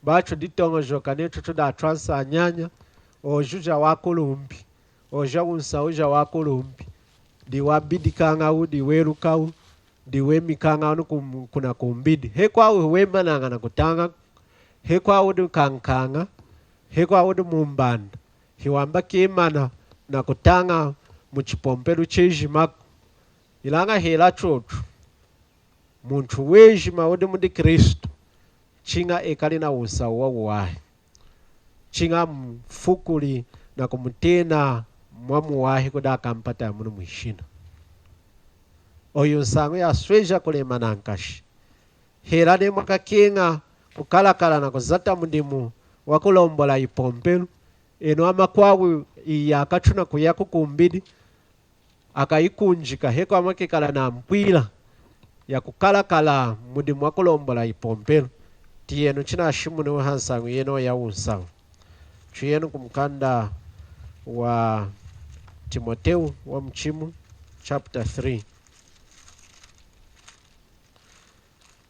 bayi tuditoñojoka netu tudi atwansanyanya, oju ja wakulumpi, oja wunsawu ja wakulumpi, diwabidikañawu, diwelukawu, diwemikañawu ni kum-, kuna kumbidi. Hekwawu wemanaña nakutaña, hekwawu wudi kankaña, hekwawu wudi mumbanda, hiwamba kemana nakutaña muchipompelu chejimaku. Ilaña hela chochu, muntu wejima wudi mudi Kristu, chiña ekali na wunsawu wawuwahi. Chiña mufukuli nakumutena mwamuwahi kudi akampata ya munu mwishina. Oyu nsañu yasweja kulema nankashi. Hela neyi mwakakeña kukalakala nakuzata mudimu wakulombola ipompelu, enu amakwawu iyaka tunakuya kukumbidi, akayikunjika, hekwawu mwakekala na mpwila yakukalakala mudimu wakulombola ipompelu. Tiyenu chinashimuniwe hansañu yenu ya wunsawu. Tuyenu kumukanda wa Timotewu wamuchimu, chapter three.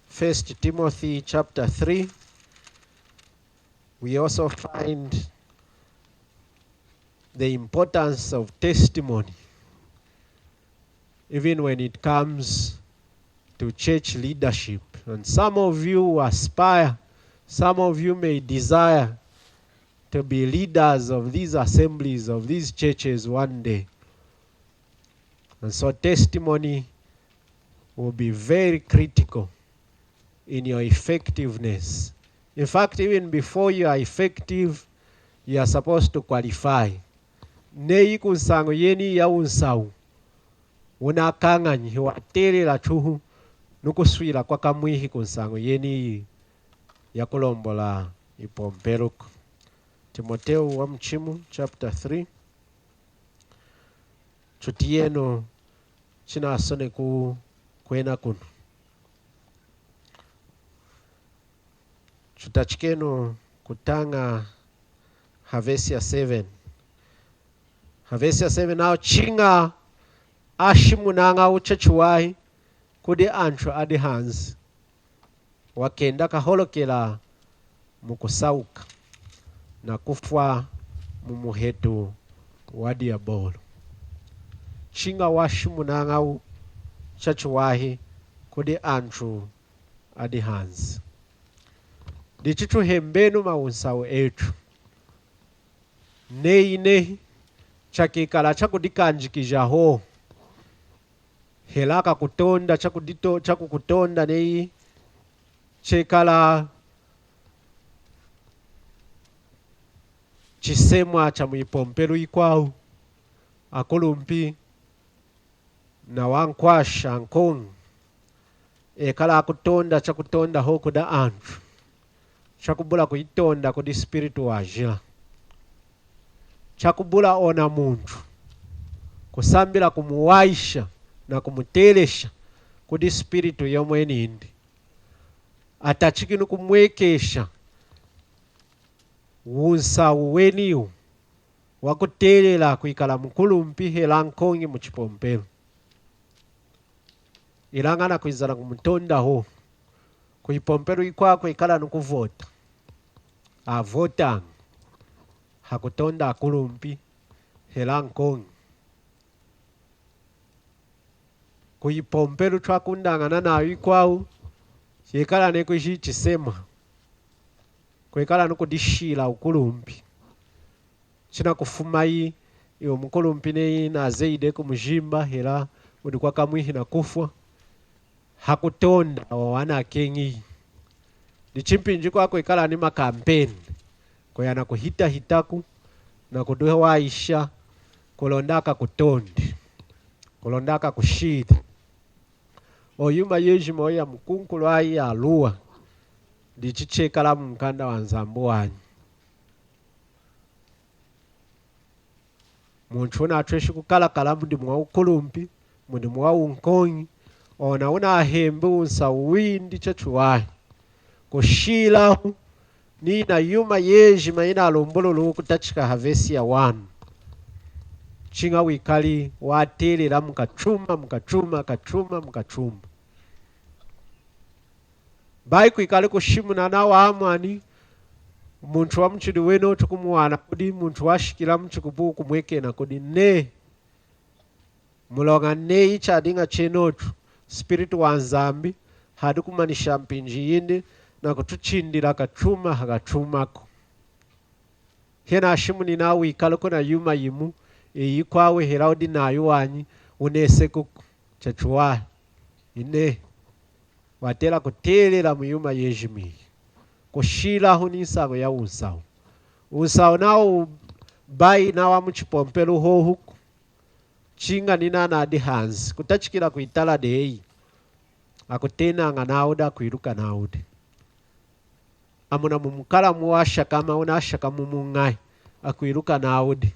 First Timothy chapter three, we also find the importance of testimony, even when it comes to church leadership. And some of you aspire, some of you may desire to be leaders of these assemblies, of these churches one day. And so testimony will be very critical in your effectiveness. In fact, even before you are effective, you are supposed to qualify. Neyi kunsañu yeni ya wunsawu wunakañanyi, hiwatelela tuhu nukuswila kwakamwihi kunsañu yeni yakulombola ipompeluku. Timotewu wamuchimu, chapter three. Tutiyenu chinasoneku kwena kunu. Tutachikenu kutaña ha vesi ya seven. Ha vesi ya seven, nawu chiña ashimunañawu chachiwahi kudi antu adi hanzi, wakenda kaholokela mukusawuka nakufwa mumuheto wa Diyabolo. Chiña washimunañawu chachiwahi kudi antu adi hanzi. Dichi tuhembenu mawunsawu etu. Neyi nehi chakekala chakudikanjikija hohu, hela kakutonda chakudito-, chakukutonda neyi chekala chisemwa cha mwipompelu yikwawu, akulumpi na wankwasha nkoñi, ekala akutonda chakutonda hohu kudi antu, chakubula kuyitonda kudi Spiritu Wajila, chakubula ona muntu kusambila kumuwahisha nakumutelesha kudi Spiritu yomweni indi. Atachiki nukumwekesha wunsawu weniwu wakutelela kwikala mukulumpi hela nkoñi muchipompelu. Ilaña nakwinza nakumutonda hohu, Ku ipompelu ikwaku ekala ni kuvota. Avotaña. Ha kutonda akulumpi, hela ankoñi. Ku ipompelu twakundañana nayo ikwawu, yekala ne kwiji ichisema. Kwekala ni kudishila ukulumpi. China kufuma yi, iyo mukulumpi neyi nazeyi de ku mujimba, hela udi kwakamwihi na kufwa. Ha kutonda wa wana akeñi. Ni chimpinji kwaku kwekala ni makampeni. Kuyana kuhitahitaku, na kuduhwaisha, kulonda akakutondi. Kulonda akakushili. O yuma yejima oya mukunkulwayi yaluwa. Dichi chekala mu mukanda wa Nzambi wanyi. Muntu wunatweshi kukalakala mudimu wa ukulumpi, mudimu wa unkoñi, ona wunahembi wunsahu windi chachiwahi. Kushilahu, ni yina yuma yejima yinalumbululu kutachika ha vesi ya wanu. Chiña wikali watelela mu kachuma, mu kachuma, kachuma, mu kachuma. Bayi kwikali kushimuna nawa mwani, muntu wa muchidi wenochu kumuwana kudi, muntu washikila muchikupu kumwekena kudi, ne. Muloña neyi chadiña chenochu, Spiritu wa Nzambi, hadi kumanisha mpinji yindi, na kutuchindila kachuma ha kachumaku. Hena ashimuni nawu wikali kuna yuma yimu, iyi kwawu hela wudi nayo wanyi, wunese kuku, chachiwahi. Ine. Watela kutelela mu yuma yejima iyi. Kushilahu ni nsañu ya wunsahu. Wunsahu nawu bayi nawa muchipompelu hohuku. Chiña ni nanadi hanzi. Kutachikila kwitala deyi. Akutenaña nawudi, akwiluka nawudi. Amuna mumukala muwashakama, wunashakama muñahi, akwiluka nawudi.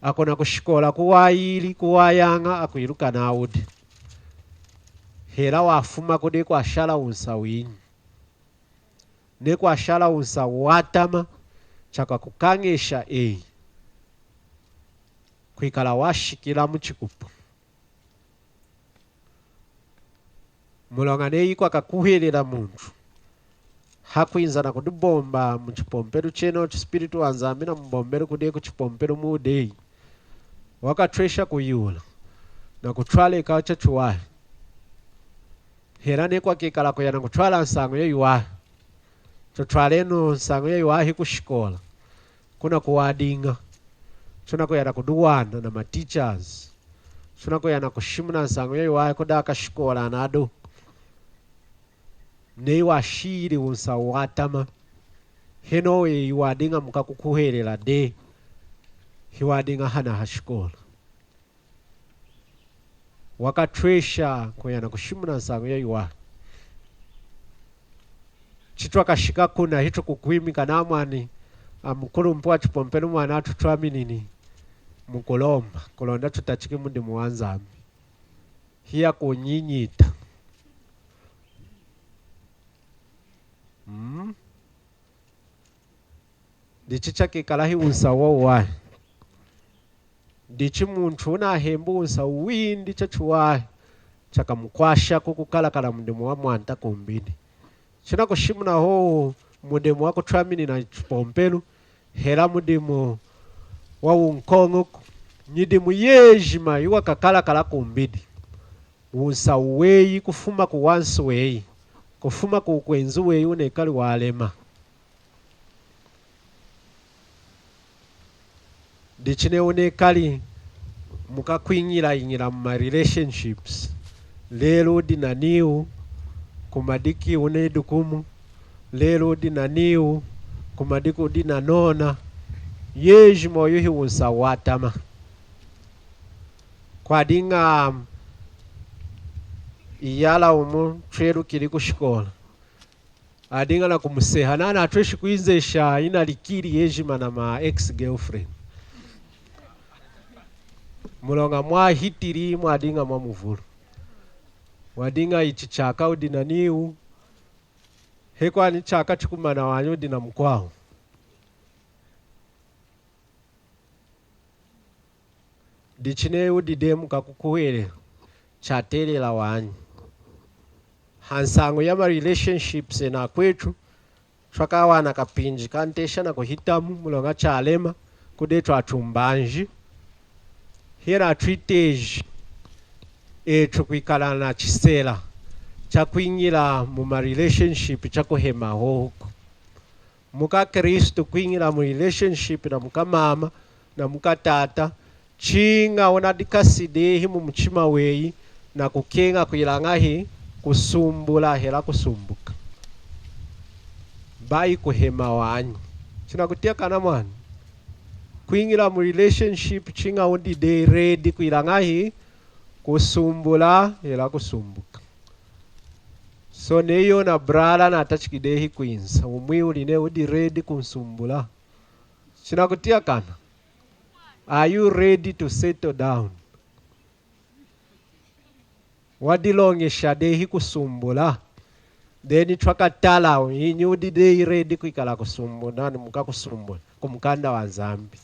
Akuna kushikola kuwayili, kuwayaña, akwiluka nawudi. Hela wafuma kudi kwashala wunsahu winyi. Ne kwashala wunsahu watama, chakakukañesha eyi. Kwikala washikila muchikupu. Muloña neyi kwakakuhwelela muntu. Hakwinza na kudibomba muchipompelu chenochu Spiritu wa Nzambi namubombeli kudi kuchipompelu mudeyi. Wakatwesha kuyula. Na kutwaleka chachiwahi. Hela ne kwakekala kuyana kutwala nsañu yayiwahi. Tutwalenu nsañu yayiwahi kushikola. Kuna kuwadiña. Tuna kuyana kudiwana na ma teachers. Tuna kuyana kushimuna nsañu yayiwahi kudi akashikola nadu. Neyi washili wunsahu watama. Heno weyi wadiña mukakukuhwelela de. Hiwadiña hana hashikola. Wakatwesha kuyana kushimuna nsañu yayiwahi. Chitwakashika kuna hitukukwimika namwani, amukulumpi wachipompelu mwana atutwaminini mukulomba, kulonda tutachiki mudimu wa Nzambi. Hiyakunyinyita. Mm. Dichi chakekala hi wunsahu wayiwahi. Dichi muntu wunahembi wunsahu windi chachiwahi, chakamukwasha kukukalakala mudimu wa Mwanta kumbidi. Chinakushimuna hohu mudimu wakutwaminina chipompelu, hela mudimu wa wunkoñoku, nyidimu yejima yiwakakalakala kumbidi. Wunsahu weyi kufuma ku wansi weyi, kufuma ku wukwenzi weyi wunekali walema. Dichi neyi wunekali mukakwiñila-iñila mu ma relationships. Lelu wudi na niwu, kumadiki wunedi kumu. Lelu wudi na niwu, kumadiki wudi na nona. Yejima oyu hi wunsahu watama. Kwadiña iyala wumu twelukili kushikola. Adiña nakumuseha, nana atweshi kwinzesha inalikili yejima na ma ex-girlfriend. Muloña mwahitili mwadiña mwamuvulu. Wadiña ichi chaka wudi na niwu, he kwani chaka chikumana wanyi wudi na mukwawu. Dichi neyi wudi de mukakukuhwelela, chatelela wanyi. Ha nsangu ya ma relationships ena akwetu, twakawana kapinji kantesha na kuhitamu, muloña chalema, kudi etu atumbanji. Hela twiteji etu kwikala na chisela cha kwiñila mu ma relationship cha kuhema hohuku. MukaKristu kwiñila mu relationship na mukamama na mukatata, chiña unadikasi dehi mu muchima weyi na kukeña kwila ñahi kusumbula hela kusumbuka. Bayi kuhema wanyi. Chinakutia kana mwana? Kwiñila mu relationship chiña udi dehi ready kwila ñahi kusumbula hela kusumbuka. So neyi ona brother natachiki dehi kwinza, umwi uli neyi udi ready kunsumbula. Chinakutia kana? Are you ready to settle down? Wadiloñesha dehi kusumbula? Then twakatala, inyi udi dehi ready kwikala kusumbula, nani mukakusumbula, ku mukanda wa Nzambi.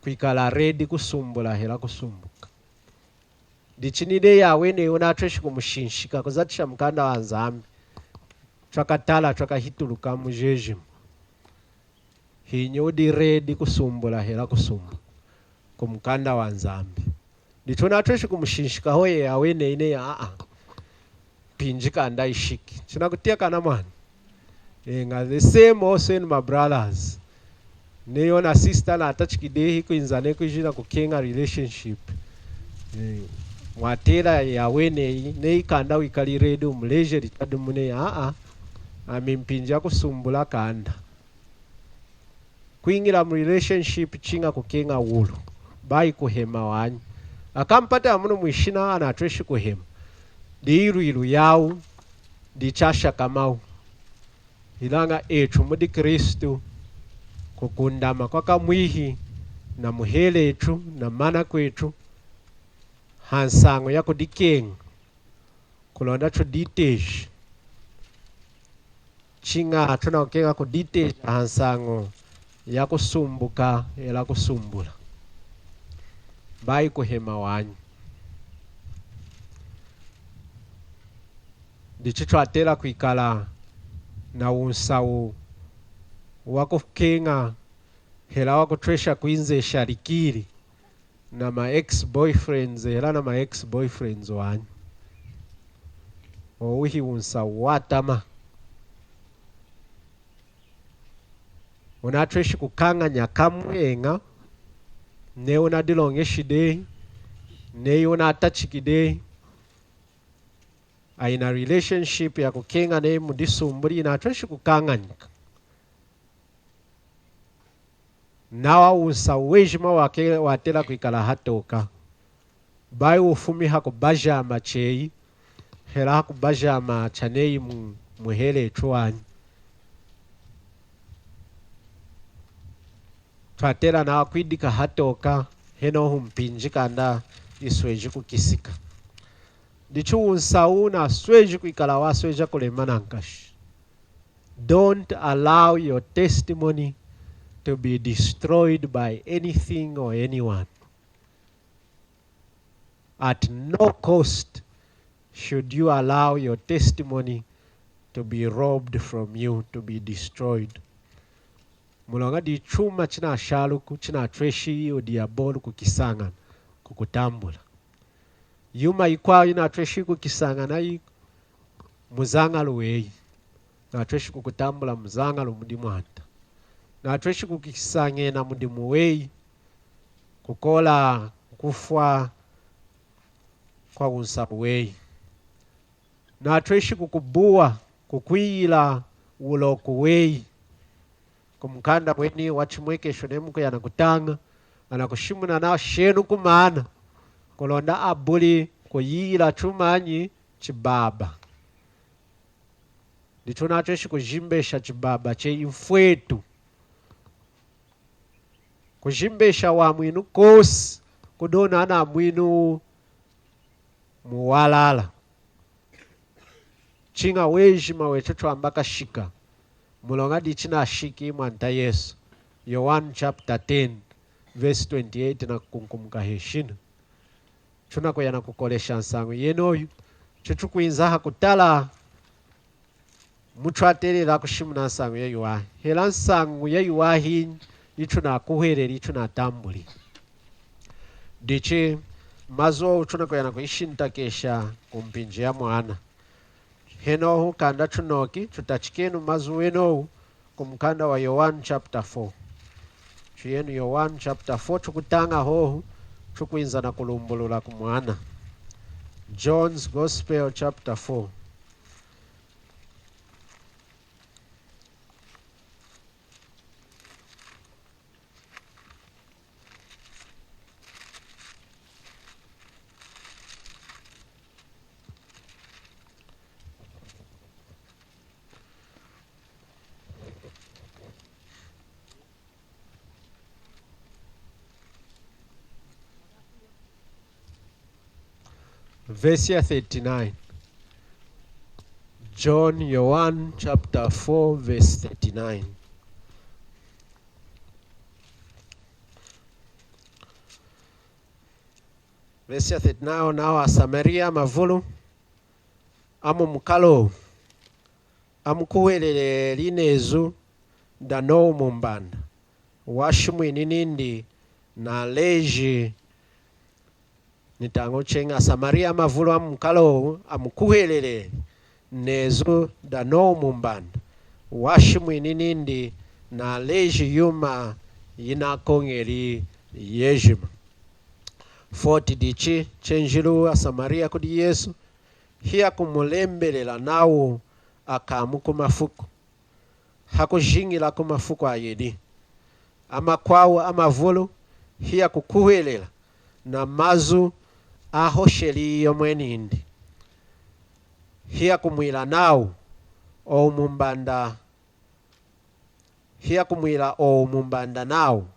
Kwikala ready kusumbula hela kusumbuka. Dichi ni dehi aweni unatweshi kumushinshika kuzatisha mukanda wa Nzambi. Twakatala, twakahituluka mu jejima. Hinyi udi ready kusumbula hela kusumbuka ku mukanda wa Nzambi. Dichi unatweshi kumushinshika hoye aweni neyi a-a. Mpinji kanda ishiki. Chinakutia kana mwana? Eña, the same also in my brothers. Neyi ona sister natachiki dehi kwinza neyi kwiji na kukeña relationship. Eh, mwatela aweni neyi, neyi kanda wikali ready umuleji litadumu neyi a-a. Ami mpinji ya kusumbula kanda. Kwiñila mu relationship chiña kukeña wulu. Bayi kuhema wanyi. Akampata munu mwishina anatweshi kuhema. Diyi lwilu yawu, dichashakamawu. Ilaña etu mudi Kristu, kukundama kwa kamwihi na muhela etu na mana kwetu, ha nsangu ya kudikeña, kulonda tuditeji. Chiña tunakukeña kuditeja ha nsangu ya kusumbuka hela kusumbula. Bayi kuhema wanyi. Dichi twatela kwikala na wunsahu wa kukeña hela wa kutwesha kwinzesha likili na ma ex-boyfriends hela na ma ex-boyfriends wanyi. Owu hi wunsahu watama. Unatweshi kukañanya kamwe eña, neyi unadiloñeshi dehi, neyi unatachiki dehi. Ayina relationship ya kukeña neyi mudisumbuli, inatweshi kukañanyika. Nawa wunsahu wejima wake-, watela kwikala hatoka. Bayi wufumi ha kubajama cheyi, hela ha kubajama cha neyi mu-, muhela etu wanyi. Twatela nawa kwidika hatoka, henohu mpinji kanda isweji kukisika. Dichi wunsahu nasweji kwikala wasweja kulema nankashi. Don't allow your testimony to be destroyed by anything or anyone. At no cost should you allow your testimony to be robbed from you, to be destroyed. Muloña dichuma chinashaluku, chinatweshi yo diabolu kukisañana, kukutambula. Yuma yikwawu yinatweshi kukisañana yi muzañalu weyi. Natweshi kukutambula muzañalu mudi Mwanta. Natweshi kukisañena mudimu weyi. Kukola kufwa kwa wunsahu weyi. Natweshi kukubuwa, kukwiyila wuloku weyi. Ku mukanda weni wa Chimwekesho neyi mukuya nakutaña, anakushimuna nawu shenu ku maana, kulonda abuli kuyiyila chumanyi? Chibaba. Dichi unatweshi kujimbesha chibaba cheyi mfwetu. Kujimbesha wamwinu kosi, kudona na mwinu muwalala. Chiña wejima wetu twamba kashika. Muloña dichi nashiki Mwanta Yesu. Yowanu chapter ten, verse twenty-eight na kukunkumuka heshina. Tunakuya nakukolesha nsañu yenoyu, Chuchu kwinza ha kutala mutwatelela kushimuna nsangu yayiwahi. Hela nsangu yayiwahi yitunakuhweleli, yitunatambuli. Dichi mazu owu tunakuya na kuyishintakesha ku mpinji ya mwana. Henohu kanda tunoki, tutachikenu mazu wenowu ku mukanda wa Yowanu chapter four. Tuyenu Yowanu chapter four, tukutaña hohu, tukwinza na kulumbulula ku mwana. John's Gospel chapter four. Verse ya thirty-nine. John, Yohane chapter four, verse thirty-nine. Verse ya thirty-nine, nawu Asamaria amavulu a mu mukala owu amukuhweleleli nezu da nowu mumbanda, washimwini nindi naleji. Nitañu cheñi, Asamaria amavulu a mu mukala owu amukuhweleleli nezu da nowu mumbanda, washimwini nindi naleji yuma yinakoñeli yejima. Forty, dichi chenjilu Asamaria kudi Yesu, hiyakumulembelela nawu akamu ku mafuku ha kujiñila ku mafuku ayedi. Amakwawu amavulu hiyakukuhwelela na mazu ahosheli yomwenindi. Hiyakumwila nawu owu mumbanda, hiyakumwila owu mumbanda nawu,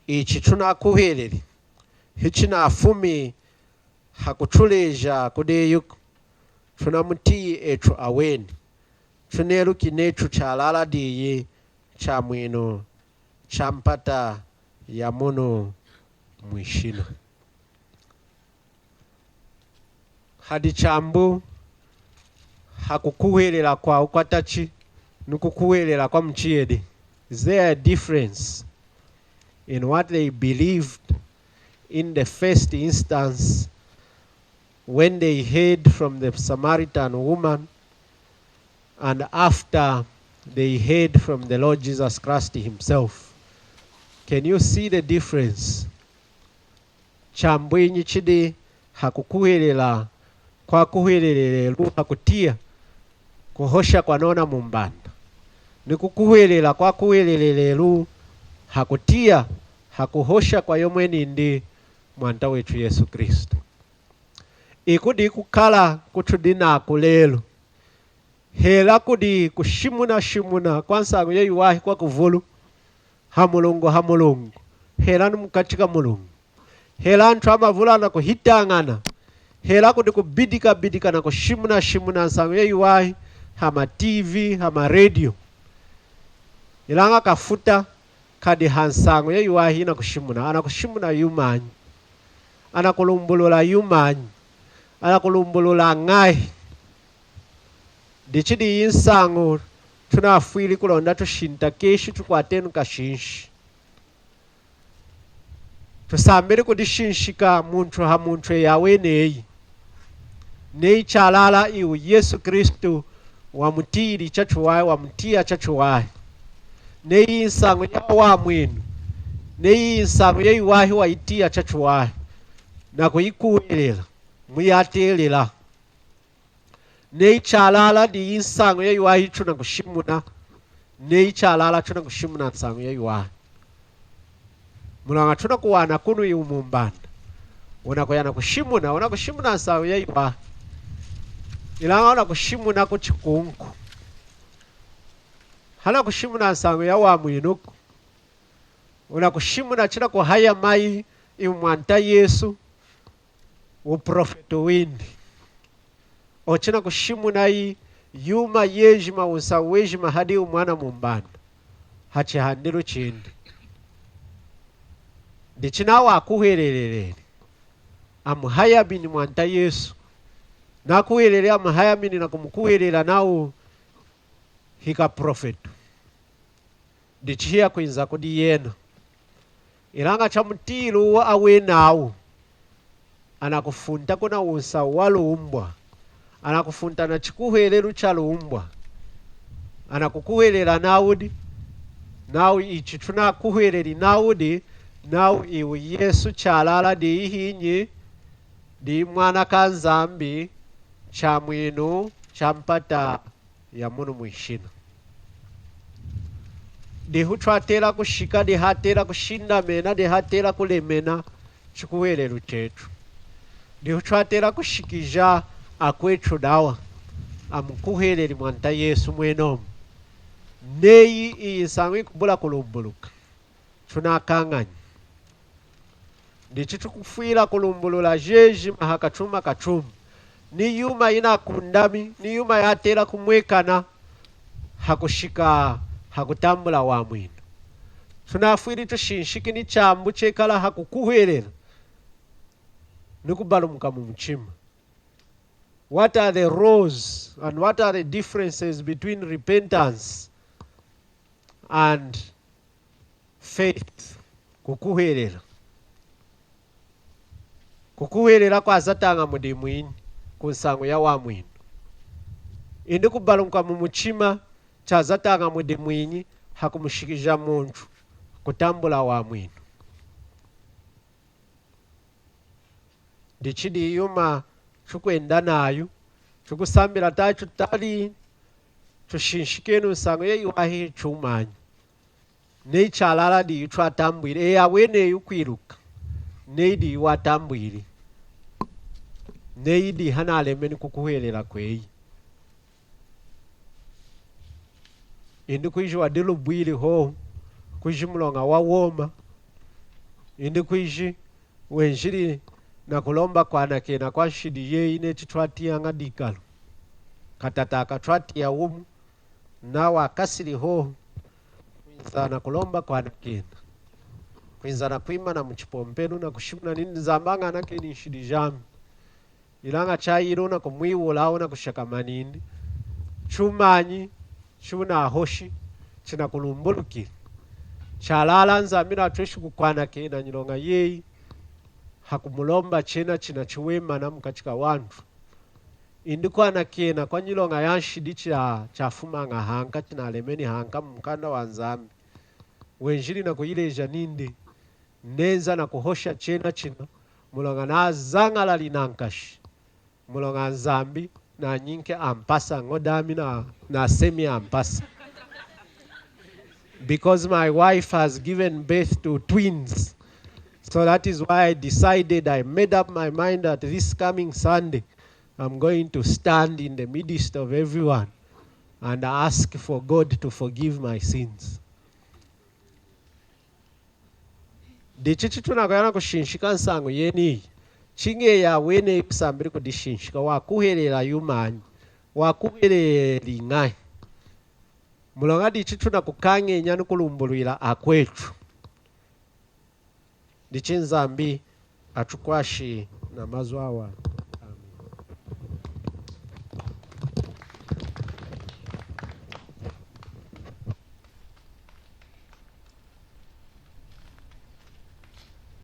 ichi tunakuhweleli hichinafumi ha kutuleja kudeyuku, tunamutiyi etu aweni, tuneluki netu chalala diyi chamwinu cha mpata ya munu mwishina. Hadi chambu ha kukuhwelela kwawu kwatachi ni kukuhwelela kwa muchiyedi. Is there a difference in what they believed in the first instance when they heard from the Samaritan woman and after they heard from the Lord Jesus Christ himself? Can you see the difference? Chambwinyi chidi ha kukuhwelela kwakuhwelele lelu ha kutiya kuhosha kwa nona mumbanda, ni kukuhwelela kwakuhwelele lelu ha kutiya ha kuhosha kwa yomwenindi Mwanta wetu Yesu Kristu? Ikudi kukala kutudi naku lelu, hela kudi kushimunashimuna kwa nsañu yayiwahi kwa kuvulu, ha mulungu ha mulungu, hela ni mukachi ka mulungu. Hela antu amavulu anakuhitañana, hela kudi kubidikabidika na kushimunashimuna nsañu yayiwahi ha ma TV, ha ma radio. Ilaña kafuta kadi ha nsañu yayiwahi inakushimuna, anakushimuna yumanyi? Anakulumbulula yumanyi? Anakulumbulula ñahi? Dichi diyi nsañu tunafwili kulonda tushintakeshi, tukwatenu kashinshi. Tusambili kudishinshika muntu ha muntu eyi aweni eyi. Neyi chalala iwu Yesu Kristu wamutiyili chachiwahi, wamutiya chachiwahi. Neyi nsañu ya wamwinu. Neyi nsañu yayiwahi wayitiya chachiwahi na kuyikuhwelela, muyatelela. Neyi chalala diyi nsañu yayiwahi tunakushimuna. Neyi chalala tunakushimuna nsañu yayiwahi. Mulaña tunakuwana kunu iwu mumbanda, unakuya nakushimuna, unakushimuna nsañu yayiwahi. Ilaña unakushimuna ku chikunku. Hanakushimuna nsañu ya wamwinuku. Unakushimuna chinakuhaya mayi iwu Mwanta Yesu, uprofeto windi. Ochinakushimuna yi yuma yejima, wunsañu wejima hadi iwu mwana mumbanda ha chihandilu chindi. Dichi nawa akuhweleleli, amuhaya bini Mwanta Yesu? Nakuhwelele amuhayamini na kumukuhwelela nawu hika profeto. Ndichi hiyakwinza kudi yena. Ilaña chamutilu awenawu, anakufunta kuna wunsahu walumbwa. Anakufunta na chikuhwelelu chalumbwa. Anakukuhwelela nawu di, nawu ichi tunakuhweleli nawu di, nawu iwu Yesu chalala di hinyi, di mwana ka Nzambi, chamwinu, champata ya munu mwishina. Dihu twatela kushika, dihatela kushindamena, dihatela kulemena chikuhwelelu chetu. Dihu twatela kushikija akwetu dawa, amukuhweleli Mwanta Yesu mwenomu. Neyi iyi nsañu yikubula kulumbuluka, tunakañanyi. Ndichi tukufwila kulumbulula jejima ha kachuma kachuma. Ni yuma yinakundami, ni yuma yatela kumwekana, hakushika hakutambula wamwinu. Tunafwili tushinshiki ni chambu chekala hakukuhwelela ni kubalumuka mumuchima. What are the roles and what are the differences between repentance and faith? Kukuhwelela. Kukuhwelela kwazataña mudi mwinyi? Ku nsañu ya wamwinu. Indi kubalumuka mumuchima chazataña mudi mwinyi? Hakumushikija muntu kutambula wamwinu. Ndichi di yuma tukwenda nayu, tukusambila tachu tali, tushinshikenu nsañu yeyi wahihi chumanyi. Neyi chalala diyi twatambwili, eyi aweneyi wukwiluka. Neyi diyi watambwili. Neyi diyi hanalemeni kukuhwelela kweyi. Indi kwiji wadilubwili hohu, kwiji muloña wa woma. Indi kwiji wenjili na kulomba kwanakena kwa nshidi yeyi neti twatiyaña dikalu. Katata aka twatiya wumu, nawa akasili hohu, kwinza na kulomba kwanakena. Kwinza na kwimana muchipompelu na kushimuna nindi Nzambi añanakeni nshidi jami. Ilaña chayilu na kumwiwula wuna kushakama nindi. Chumanyi, chunahoshi, chinakulumbulukila. Chalala Nzambi natweshi kukwanakena nyiloña yeyi, hakumulomba chena china chiwemana mukachi ka wantu. Indi kwanakena kwa nyiloña ya nshidi cha, chafumaña hanka, chinalemeni hanka mumukanda wa Nzambi. Wenjili na kuyileja nindi, nenza na kuhosha chena china, muloña nazañalali nankashi. Muloña Nzambi nanyinki ampasa, ñodami na, nasemi ampasa. Because my wife has given birth to twins. So that is why I decided, I made up my mind that this coming Sunday, I'm going to stand in the midst of everyone and ask for God to forgive my sins. Ndichi chitunakuya na kushinshika nsañu yeniyi, chiñeyi aweneyi kusambili kudishinshika, wakuhwelela yumanyi, wakuhweleli ñahi. Muloña ndichi tunakukañenya ni kulumbulwila akwetu. Ndichi Nzambi atukwashi na mazu awa.